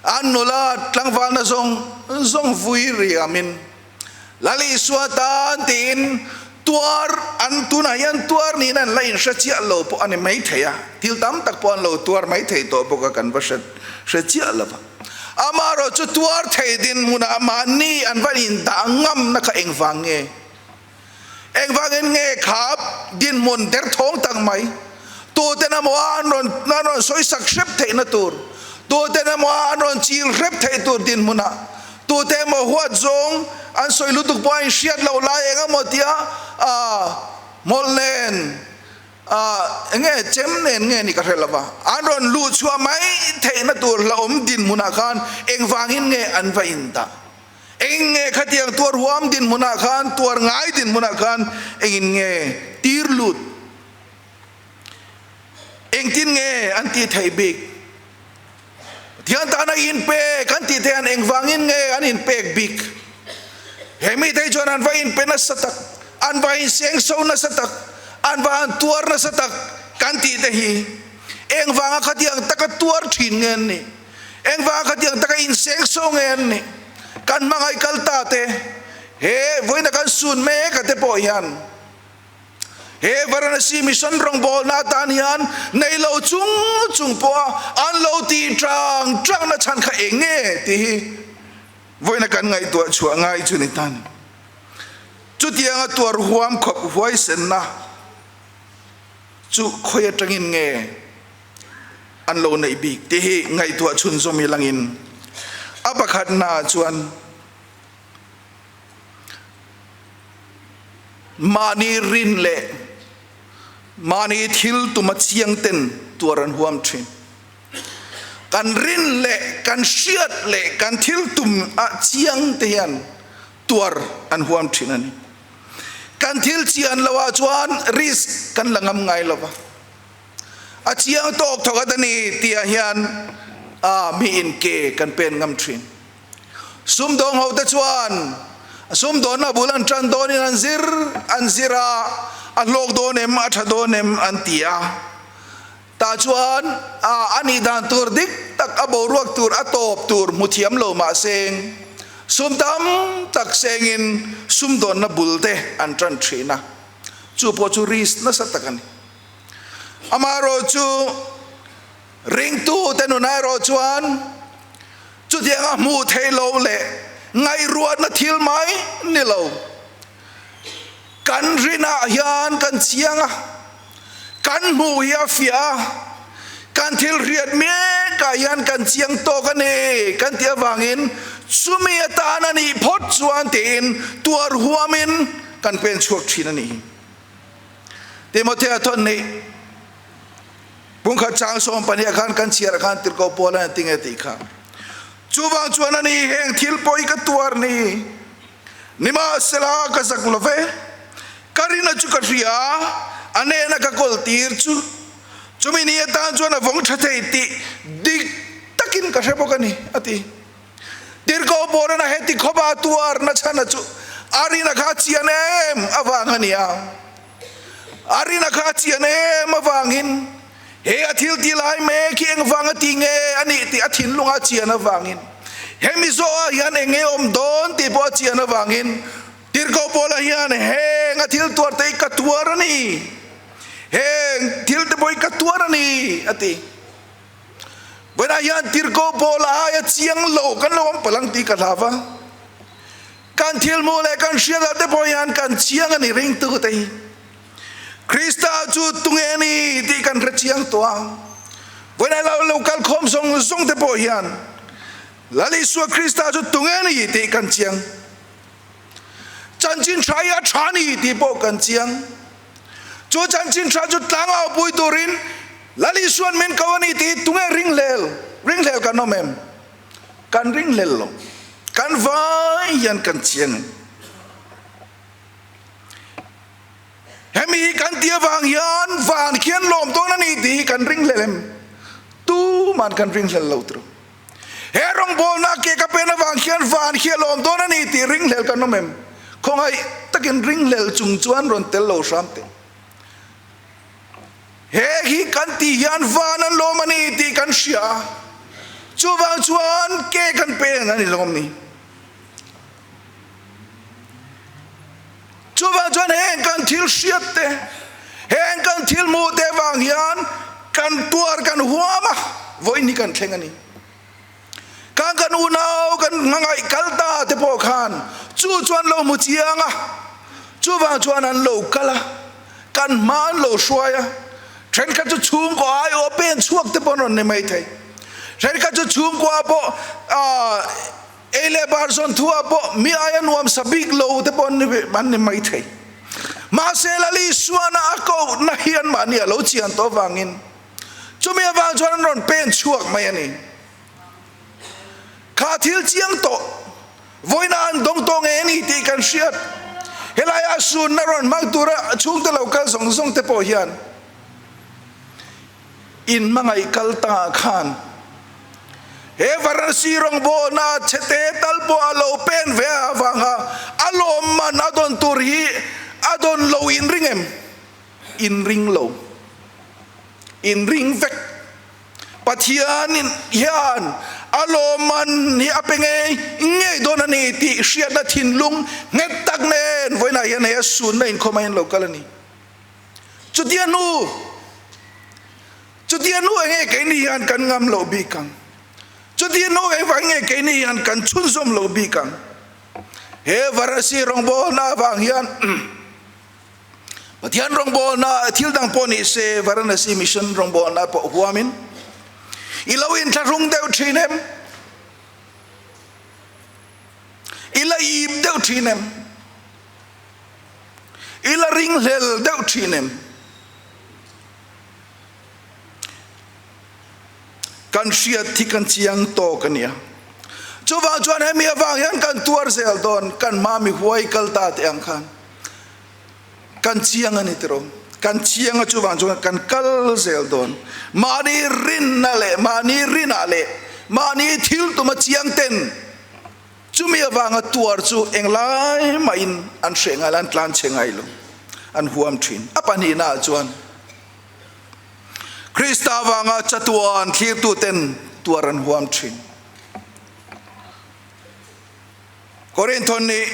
An nula tlangvâlna zawng zawng vui riamin Lal Isua tan tiin tuar an tunah hian tuar niin an la inhre chiah lo pawh a ni mai thei a, thil tam tak pawh an lo tuar mai thei tawh bawk a, kan va hre hre chiah lo va. Amaherawh chu tuar thei dinhmunah mahni an va indah ngamna kha engvang nge? Engvangin nge kha dinhmun derthawng tak mai tuten emaw an rawn an rawn sawisak hrep theihna tur, tuten emaw an rawn chil hrep theih tur dinhmunah tute emaw huat zawng an sawi lutuk pawh a inhriat loh lai eng emaw tia hmawlh nen eng nge chem nen nge ni ka hre lo va, an rawn luh chhuah mai theihna tur hlauhawm dinhmunah khan engvangin nge an va indah? Engin nge khatiang tuar huam dinhmunah khan, tuar ngai dinhmunah khan engin nge tir lut? Engtin nge an tih theih bik? Pathian tana inpek an tih theih an engvangin nge an inpek bik? He mite hi chuan an va inpe nasa tak, an va insengso nasa tak, an va han tuar nasa tak kan tih te hi engvanga khatiang taka tuar thin nge an nih? Engvanga khatiang taka inseng so nge an nih? Kan hmangaih kal ta te, he vawiina kan sun mek a te pawh hian he Varanasi Mission rawngbawlna atan hian nei lo chung chung pawha an lo tih tang tangna chhan kha eng nge tih hi vawiina kan ngaihtuah chhuah ngai chu ni ta ni. Chutianga tuar huam khawp huaisenna chu khawi atangin nge an lo neih bik tih hi ngaihtuah chhunzawm i langin a pakhatnaah chuan mahni rin leh mahni thil tuma chiang ten tuar an huam thin. Kan rin leh kan hriat leh kan thil tum ah chiang te hian tuar an huam thin a ni. Kan thil chian loh ah chuan risk kan la ngam ngai lova. A chiang tawk thawk a ni tih ah hian a mi in ke kan pen ngam thin. Sumdawng ho te chuan sumdawnna bul an tan dawn in an zir an zir a, a hlawk dawn em a tha dawn em an ti a. Tah chuan a a nih dan tur dik tak a boruak tur a tawp tur hmu thiam lo mahseng sum tam tak sengin sumdawnna bul te an tan thin a, chu pawh chu risk nasa tak a ni. Amaherawhchu, ringtute nunah erawh chuan chutianga hmuh theih loh leh ngaihruatna thil mai ni lo. Kan rinah hian kan chiang a, kan hmuh hi a fiah a. Kan thil hriat mekah hian kan chiang tawk a ni kan tih avangin chumi atan a nih phawt chuan tiin tuar huamin kan pen chhuak thin a ni. Timothea thawn nih Pungkhat chang 12 khan kan chhiar khan tirhkoh pawl a tinge tih kha. Chuvang chuan a ni heng thil pawh hi ka tuar ni. Nimahsela ka zak lo ve. Ka rina chu ka hria a, a nena ka kawl tir chu. Chumi ni atan chuan a vawng tha thei tih dik takin ka hre bawk a ni, a ti. Tirhkoh Paula'n a heti khawpa a tuarna chhana chu a rina kha a chian em avang a ni a. A rina kha a chian em avangin he a thil ti lai mek hi engvang a ti nge a nih tih a thinlunga a chian avangin hemi zawhah hian eng nge awm dawn tih pawh a chian avangin Tirhkoh Paula hian heng a thil tuar te hi ka tuar a ni, heng thil te pawh hi ka tuar a ni a ti. Vawiinah hian Tirhkoh Paula aia chiang lo kan lo awm palh ang tih ka hlau va. Kan thil hmuh leh kan hriatah te pawh hian kan chiang a ni ringtu te hi. Krista chu tunge a ni tih kan hre chiang tawh a. Vawiinah lo lo kal khawm zawng zawng te pawh hian Lal Isua Krista chu tunge a ni tih kan chiang. Chanchin tha hi a tha a ni tih pawh kan chiang. Chu chanchin tha chu tlangau pui turin Lal Isua'n min ko a ni tih tunge ringhlel, ringhlel kan awm em? Kan ringhlel lo. Kan vai hian kan chiang em? Hemi hi kan tih avang hian van khian lawm dawn a ni tih hi kan ringhlel em? Tuman kan ringhlel lo tru. He rawngbawlna ke ka pen avang hian van khi a lawm dawn a ni tih ringhlel kan awm em? Khawngaih takin ringhlel chung chuan rawn tel lo hram teh. He hi kan tih hian van an lawm a ni tih kan hria a, chuvang chuan ke kan pen a ni lawm ni. Chuvang chuan heng kan thil hriat te, heng kan thil hmuh te vang hian kan tuar kan huam a, vawiin hi kan thleng a ni. Kan kan unau kan hmangaih kal ta te pawh khan chu chuan lo hmu chiang a, chuvang chuan an lo kal a, kan hma an lo hruai a, thenkhat chu chhungkaw aiawh pen chhuak te pawh an rawn ni mai thei, thenkhat chu chhungkua pawh aah Ei leh bar zawn thuah pawh mi aia nuam sa bik lo te pawh an ni mai thei. Mahse Lali Suana a kohna hi anmahni a lo chian tawh avangin chumi avang chuan an rawn pen chhuak mai a ni. Kha thil chiang tawh vawiina an dawng tawh ngei a ni tih kan hriat. Helaia sunna rawn hmang tura chhungte lo kal zawng zawng te pawh hian In hmangaih kal tangah khan he Varanasi rawngbawlna chhete tal pawh a lo pen ve avanga a lawmman a dawn tur hi a dawn lo in ring em? In ring lo. In ring vek. Pathian hian a lawmman hi a pe ngei ngei dawn a ni tih hriatna thinlung nghet tak nen vawiinah hian he a sunna inkhawm a in lo kal a ni. Chutia nu, chutia nu enge keini hian kan ngam loh bik ang? Chutia nu engvang nge keini hian kan chhunzawm loh bik ang? He Varasi rawngbawlna avang hian Pathian rawngbawlna thil dang pawh ni se Varanasi Mission rawngbawlna pawh huamin i lo inthlahrung deuh thin em? I la ip deuh thin em? I la ringhlel deuh thin em? Kan hriat hi kan chiang tawk a nia. Chuvang chuan hemi avang hian kan tuar zel dawn, kan hma mi huai kal ta teh ang khan kan chiang a ni tiraw? Kan chiang a chuvang chuan kan kal zel dawn. Mahni rinna leh mahni rinah leh mahni thil tuma chiang ten Chumi avanga tuar chu englai mahin an hreh ngai lo, an tlan chhe ngai lo, an huam thin. A pahnihnaah chuan Krista avanga chatuan thlirtuten tuar an huam thin. Korinthon nih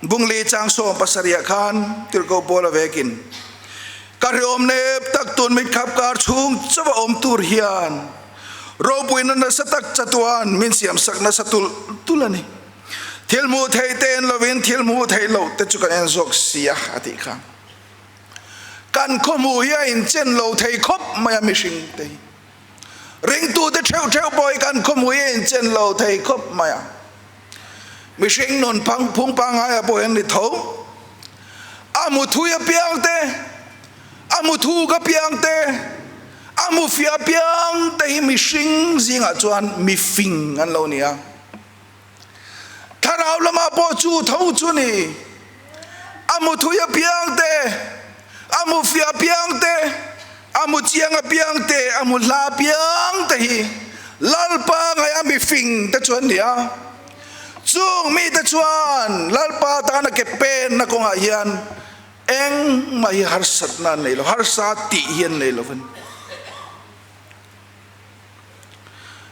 Bungli chang 17ah khan Tirhkoh Paula vekin, Ka hriawm nep tak tun mitkhap kar chhung chauh a awm tur hian ropuina nasa tak chatuan min siamsak nasa tulh tulh a ni. Thil hmuh theih te en lovin thil hmuh theih loh te chu kan en zawk si a, a tih kha. Kan khawhmuh hi a inchen lo thei khawp mai a mihring te hi. Ringtute theuh theuh pawh hi kan khawmui a inchen lo thei khawp mai a. Mihring nun phung pangngai ah pawh hian ni tho. A mu thui apiang te, a mu thuk apiang te, a mu fiah apiang te hi mihring zingah chuan mifing an lo ni a. Thlarau lamah pawh chu tho chu ni. A mu thui apiang te, a mu fiah apiang te, a mu chiang apiang te, a mu hla apiang te hi Lalpa ngaia mifing te chu an ni a. Chung mite chuan Lalpa tana ke penna kawngah hian engmah hi harsatna an nei lo, harsa tih hi an nei lo a ni.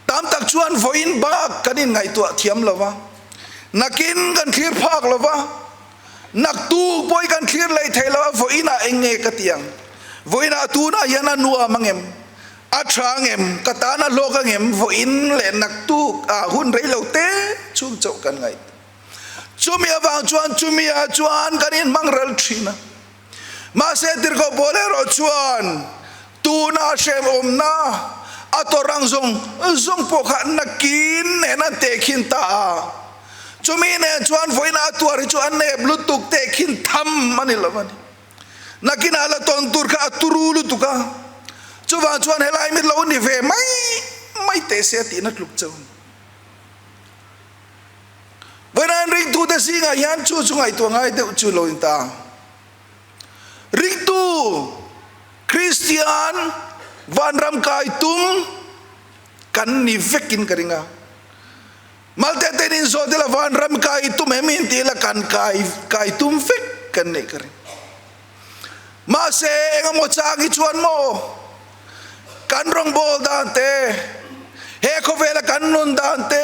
Tam tak chuan vawiin bak kan inngaihtuah thiam lo va, nakin kan thlir phak lo va, naktuk pawh hi kan thlir lei thei lo a, vawiinah eng nge ka ti ang? Vawiinah tunah hian a nuam ang em? A tha ang em? Ka tan a hlawk ang em? Vawiin leh naktuk ah hun rei lo te chhung chauh kan ngaih. Chumi avang chuan chumi ah chuan kan inhmang ral thin a. Mahse tirhkoh pawl erawh chuan tuna hremawmna a tawrh ang zawng zawng pawh kha nakin nen an tehkhin ta a. Chumi nen chuan vawiina a tuar hi chu a nep lutuk tehkhin tham a ni lo a ni. Nakinah la tawn tur kha a turu lutuk a, chuvang chuan helai mi lo ni ve mai mai teh se a tihna tluk chauh a ni. Vawiin ringtute zingah hian chu chu ngaihtuah ngai deuh chu lo in ta. Ringtu Kristian vanram kai tum kan ni vekin ka ring a. Malte ten in zawh tila vanram kai tum em in tila kan kai kai tum vek kan nih ka ring. Mahse engemaw chang hi chuan maw kan rawngbâwl dan te, he khawvela kan nun dan te,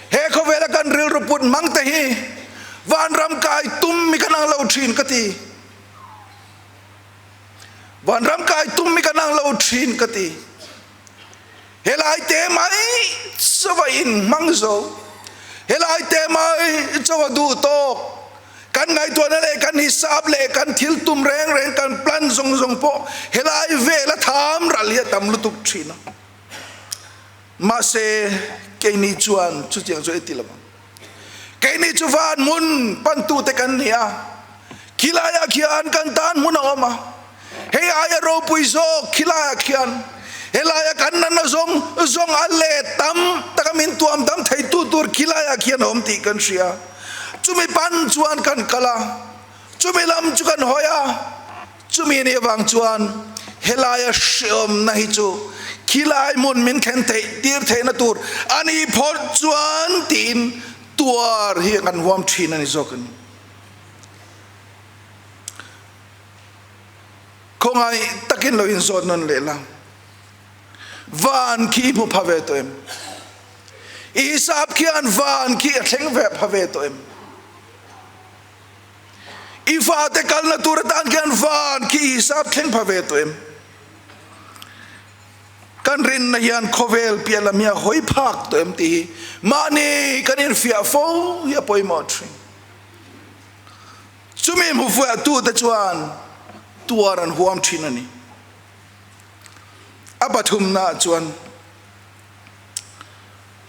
he khawvela kan rilru put hmang te hi vanram kai tum mi kan ang lo thin ka ti. Vanram kai tum mi kan ang lo thin ka ti. Helai te mai chawa in hmang zo, helai te mai chawa duh tawk, kan ngaihtuahna leh kan hisap leh kan thil tum reng reng kan plan zawng zawng pawh helai vela tham ral hi a tam lutuk thin a. Mahse, keini chuan chutiang chu ei ti lo ang. Keini chu van hmun pantute kan ni a, khilaiah khian kan tan hmun a awm a, hei aia ropui zawk khilaiah khian helaia kan nana zawng zawng a let tam taka min tuam dam theitu tur khilaiah khian a awm tih kan hria. Chumi pan chuan kan kal a, chumi lam chu kan hawi a, Chumi nih avang chuan helaia hreawmna hi chu khilai hmun min thlen theih tir theihna tur a nih phawt chuan tiin tuar hi kan huam thin a ni zawk a ni. Khawngaih takin lo inzawt nawn leh la, van khi i hmu pha ve tawh em? I hisap khian van khi a thleng ve pha ve tawh em? I fate kalna tur atan khian van khi hisap thleng pha ve tawh em? Kan rinna hian khawvel piah lam hi a hawi phak tawh em tih hi mahni kan infiah fo hi a pawimawh thin. Chumi hmufuahtute chuan tuar an huam thin a ni. A pathumnaah chuan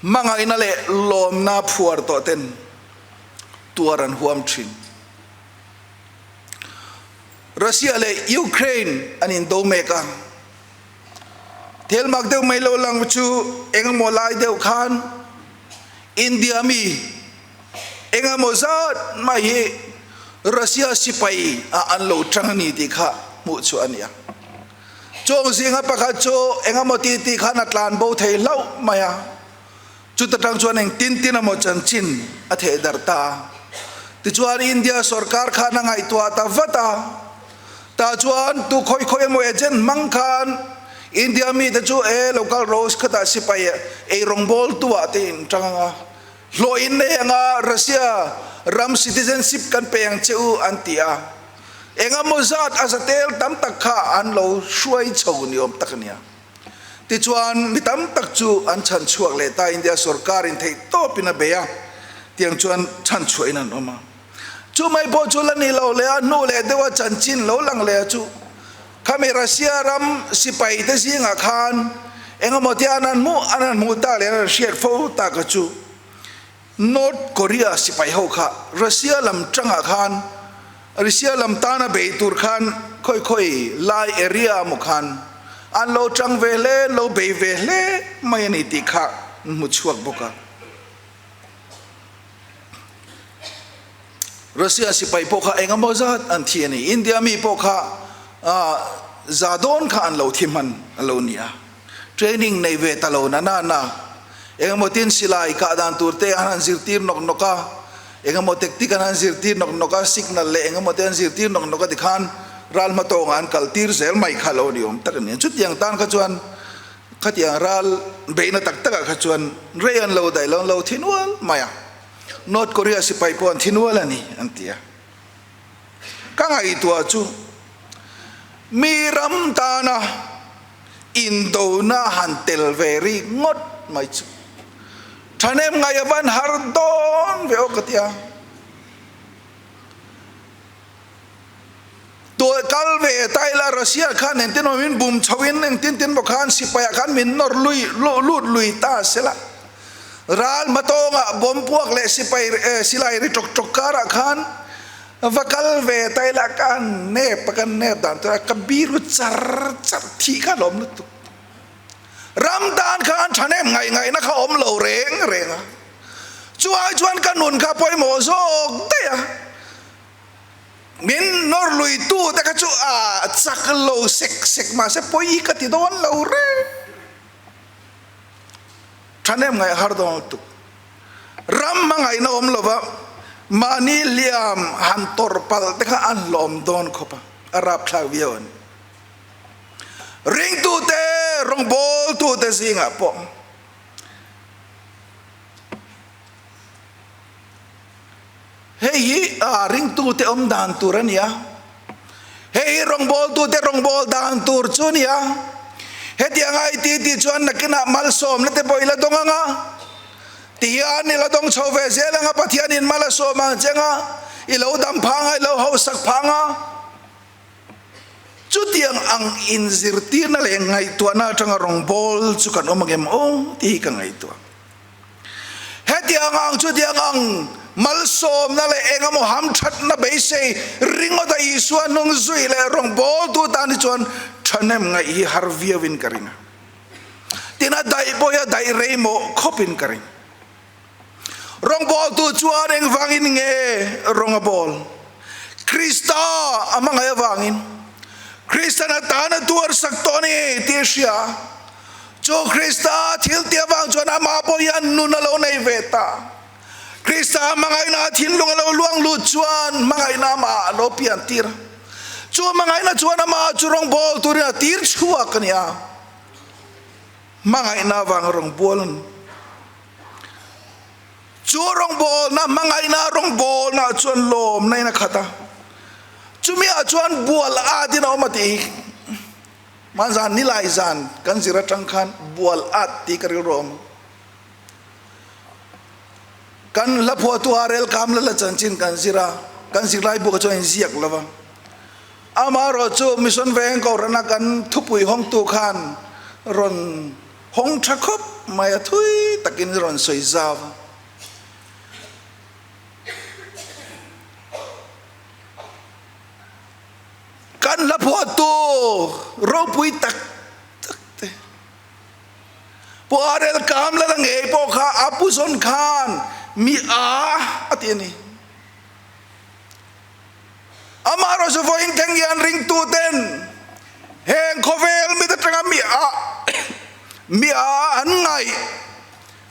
hmangaihna leh lawmna phuar tawh ten tuar an huam thin. Russia leh Ukraine an indo mek a, thil mak deuh mai lo lang chu engemaw lai deuh khan India mi engemaw zat mai hi Russia sipai ah an lo tang a ni tih kha hmuh chhuah a ni a. Chawng zinga pakhat chu engemaw ti tih khan a tlan bo thei hlauh mai a. Chuta tang chuan eng tin tin emaw chanchin a theh darh ta a. Tichuan India sorkar khan a ngaihtuah ta vat a. Tah chuan tu khawi khawi emaw agent hmang khan India mite chu e local rose khatah sipai ei rawngbawl tu ah te in tang ang a, hlawh in nei ang a, Russia ram citizenship kan pe ang che u an ti a. Engemaw zat a zatel tam tak kha an lo hruai chho ni awm tak a nia. Tichuan, mi tam tak chu an chhan chhuak leh ta, India sorkarin theih tawpin a bei a, tiang chuan chhan chhuahin an awm a. Chu mai pawh chu la ni lo leh a, hnu leh deuha chanchin lo lang leh a chu, khami Russia ram sipai te zingah khan Engemaw tia an han hmuh an han hmuh tak leh an han hriat fo tak a chu North Korea sipai ho kha Russia lam tangah khan Russia lam tana bei tur khan khawi khawi lai area maw khan an lo tang ve hle an lo bei ve hle mai a ni tih kha an hmu chhuak bawk a. Russia sipai pawh kha engemaw zat an thi a ni. India mi pawh kha za dawn kha an lo thi hman a lo ni a. Training nei ve ta lo na na na. Engemaw tin silai kah dan tur te an han zirtir nawk nawk a, engemaw tactic an han zirtir nawk nawk a, signal leh engemaw te an zirtir nawk nawk a tikhan ral hmatawngah an kal tir zel mai kha lo ni awm tak a ni. Chutiang tan kha chuan khatiang ral beihna tak takah kha chuan rei an lo daih lo, an lo thi nual mai a. North Korea sipai pawh an thi nual a ni, an ti a. Ka ngaihtuah chu mi ram tana indona han tel ve rik ngawt mai chu thahnem ngaih a van har dawn ve aw ka ti a. Tuah kal ve ta ila Russia khan engtin maw min bum chho in engtin tin maw khan sipai ah khan min nawr lui lut lui ta sela ral hmatawngah bomb puak leh sipai silai ri tawk tawk karah khan va kal ve ta ila ka nep a ka nep dan tur a ka biru char char thih kha lawm lutuk ram tan khan thahnem ngaih ngaihna kha awm lo reng reng a chuai chuan ka nun kha pawimawh zawk daih a. Min nawr lui tu te kha chu a chak lo sek sek mahse pawi ka ti dawn lo reng. Thahnem ngaih har dawn lutuk. Ram hmangaihna awm lova mahni hliam han tawrh palh te kha a hlawm dawn khawp a, a rapthlak viau a ni. Ringtute rawngbawltute zingah pawh. Hei hi ringtute awm dan tur a ni a, hei hi rawngbawltute rawngbâwl dan tur chu a ni a. Hetianga i ti tih chuan nakinah malsawmna te pawh i la dawng ang a, tihian i la dawng chho ve zel ang a, Pathianin mal a sawm ang che ang a, i lo dam phang a, i lo hausak phang a. Chutiang ang inzirtirna leh ngaihtuahna atanga rawngbâwl chu kan awm ang em aw tih hi ka ngaihtuah. Hetiang ang chutiang ang malsawmna leh engemaw hamthatna beisei ringawta Isua hnung zui leh rawngbawltu tan hi chuan thahnem ngaih hi har viauin ka ring a. Tin, a daih pawh hi a daih rei mawh khawpin ka ring. Rawngbawltu chuan engvangin nge rawng a bawl? Krista a hmangaih avangin. Kristan a tan a tuarsak tawh a ni tih a hria. Chu Krista thil tih avang chuan amah pawh hian nun a lo nei ve ta. Krista hmangaihna a thinlung a lo luang lut chuan hmangaihna amah a lo pian tir a. Chu hmangaihna chuan amah chu rawngbâwl turin a tir chhuak a ni a. Hmangaihna avanga rawngbâwl a ni. Chu rawngbâwlna, hmangaihna rawngbâwlna chuan lâwmna in a khat a. Chumiah chuan bual âtin a awm a tih hi. Hmanzan nilai zan kan zir atang khan bual at tih ka rilru a awm. Kan hla phuahtu a rel kam la la chanchin kan zir a, kan zirlai buk ah chuan inziak lo va. Amaherawh chu Mission Veng Kohhrana kan thupui hawngtu khan rawn hawng tha khawp mai a thui takin rawn sawi zau va. Kan hla phuahtu ropui tak tak te Pu Arel Kamlala ngei pawh kha a pu zawn khan mi a a ti a ni. Amaherawhchu vawiin thleng hian ringtu ten heng khawvel mit atanga mi a mi a an ngaih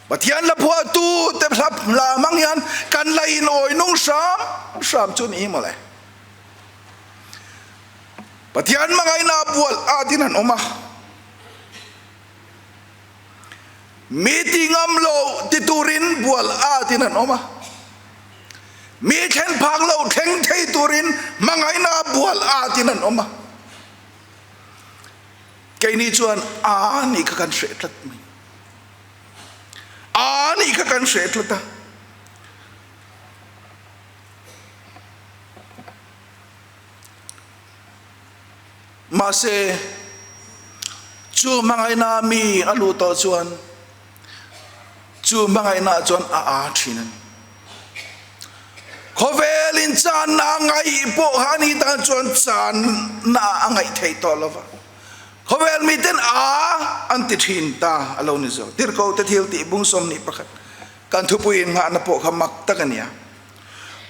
Pathian hla phuahtu te hla hla hmang hian kan la inawi nung hram hram chu ni hi mawle. Pathian hmangaihna bual at in an awm a, mi ti ngam lo ti turin bual at in an awm a, mi thlen phak lo thleng thei turin hmangaihna bual at in an awm a. Keini chuan a nih kha kan hreh tlat mai. A nih kha kan hreh tlat a. Mahse, Chu hmangaihna mi a luh tawh chuan chu hmangaihna chuan a aa thin a ni. Khawvel in channa a ngaih pawh kha ani tan chuan channa a ngaih theih tawh lova. Khawvel miten a an ti thin ta a lo ni zo. Tirhkoh te thil tih bung 21 kan thupui in nghahna pawh kha mak tak a nia.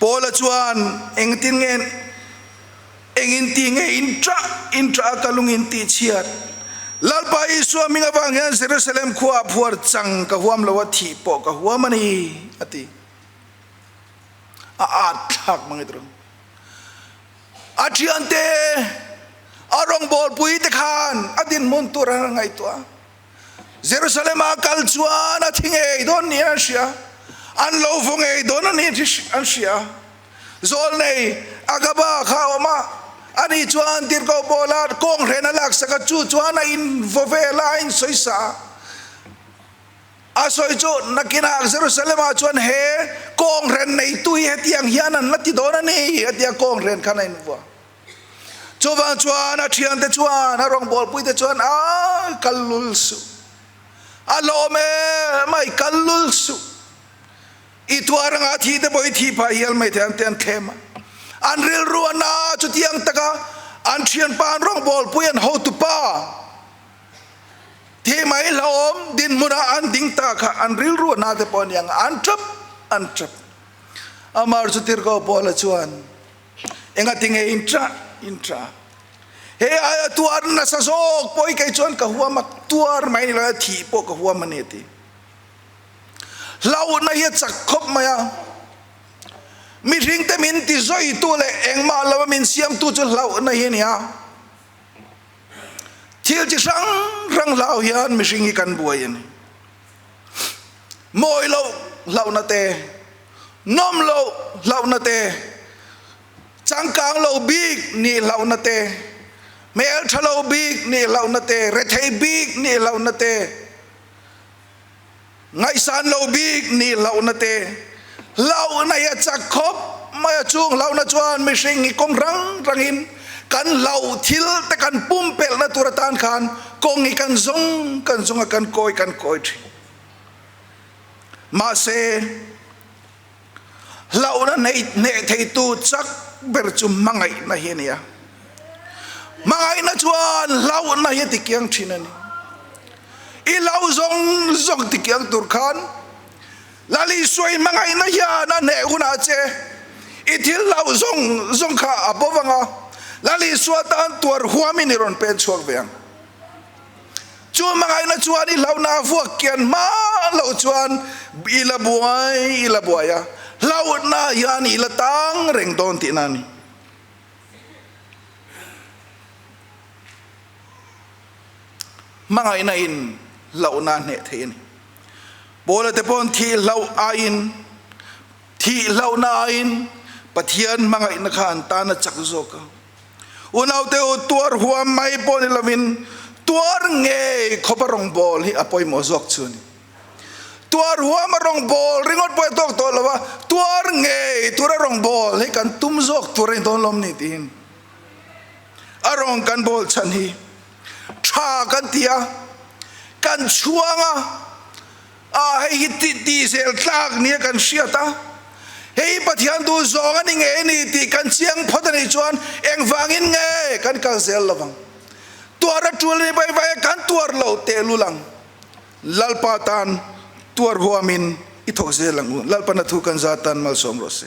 Paula chuan engtin nge Engin ti nge in ṭah in ṭah a ka lung in tih chhiat? Lalpa Isua hming avang hian Jerusalem khuaah phuar chang ka huam lo a, thih pawh ka huam a ni, a ti. A at thlak mang i tirh. A ṭhiante, a rawngbawlpui te khan a dinhmun tur an ngaihtuah a. Jerusalem a kal chuan a thi ngei dawn niin an hria, an lo vaw ngei dawn a ni an hria. Zawlnei Agaba kha a awm a, ani chuan tirhkoh Paula kawnghren a laksak a, chu chuan a invaw vel a, a insawisa a. A sawi chu nakinah Jerusalem-ah chuan he kawnghren neitu hi hetiang hian an la ti dawn a ni, a ti a, kawnghren khan a invua. Chuvang chuan a thiante chuan a rawngbawlpuite chuan a kal lul suh, a lawm em a i kal lul suh, i tuar anga thi te pawh i thi phah hial mai thei ang tih an thlem a. An rilru a na chutiang taka an thianpa an rawngbawlpui an hotupa thi mai hlauhawm dinhmunah an ding ta kha an rilru a na te pawh a ni ang a, an tap an tap. Amar chu tirhkoh Paula chuan Engati nge in ṭah in ṭah? He aia tuar nasa zawk pawh hi kei chuan ka huam a, tuar mai ni lo a thih pawh ka huam a ni a ti. Hlauhna hi a chak khawp mai a, mihringte min ti zawitu leh engmah lova min siamtu chu hlauhna hi a ni a. Thil chi hrang hrang hlau hian mihring hi kan buai a ni. Mawi loh hlauhna te, nawm loh hlauhna te, changkang lo bik nih hlauhna te, hmel tha lo bik nih hlauhna te, rethei bik nih hlauhna te, ngaihsan lo bik nih hlauhna te, hlauhna hi a chak khawp mai a, chung hlauhna chuan mihring hi kawng rang rangin kan hlauh thil te kan pumpelhna tur atan khan kawng hi kan zawng kan zawng a, kan kawi kan kawi thin. Mahse, hlauhna nei hneh theitu chak ber chu hmangaihna hi a ni a. Hmangaihna chuan hlauhna hi a tikiang thin a ni. I hlauh zawng zawng tikiang tur khan Lal Isua i hmangaihna hian a hneh hunah che i thil hlauh zawng zawng kha a bo vang a, Lal Isua tan tuar huamin i rawn pen chhuak ve ang. Chu hmangaihna chuan i hlauhna a vuak kian hma loh chuan i la buai i la buai a, hlauhna hian i la tang reng dawn tihna a ni. Hmangaihna in hlauhna a hneh thei a ni. Paula te paw'n thih hlauh aiin, thih hlauhna aiin Pathian hmangaihna kha an tan a chak zawk a. Unaute u, tuar huam mai pawh ni lovin tuar ngei khawpa rawngbâwl hi a pawimawh zawk chu a ni. Tuar huama rawngbâwl ringawt pawh a tawk tawh lo a, tuar ngei tura rawngbâwl hi kan tum zawk tur a ni dawn lawm ni tiin a rawng kan bâwl chhan hi tha kan ti a, kan chhuang a, A, hei hi tih zel tlak nia kan hriat a, hei hi Pathian duh zawng a ni ngei a ni tih kan chiang phawt a nih chuan engvangin nge kan kal zel lo vang? Tuar a tul a ni bai vai a, kan tuar lo tehlul ang. Lalpa tan tuar huamin i thawk zel ang u. Lalpa na thu kan za tan malsawm rawh se.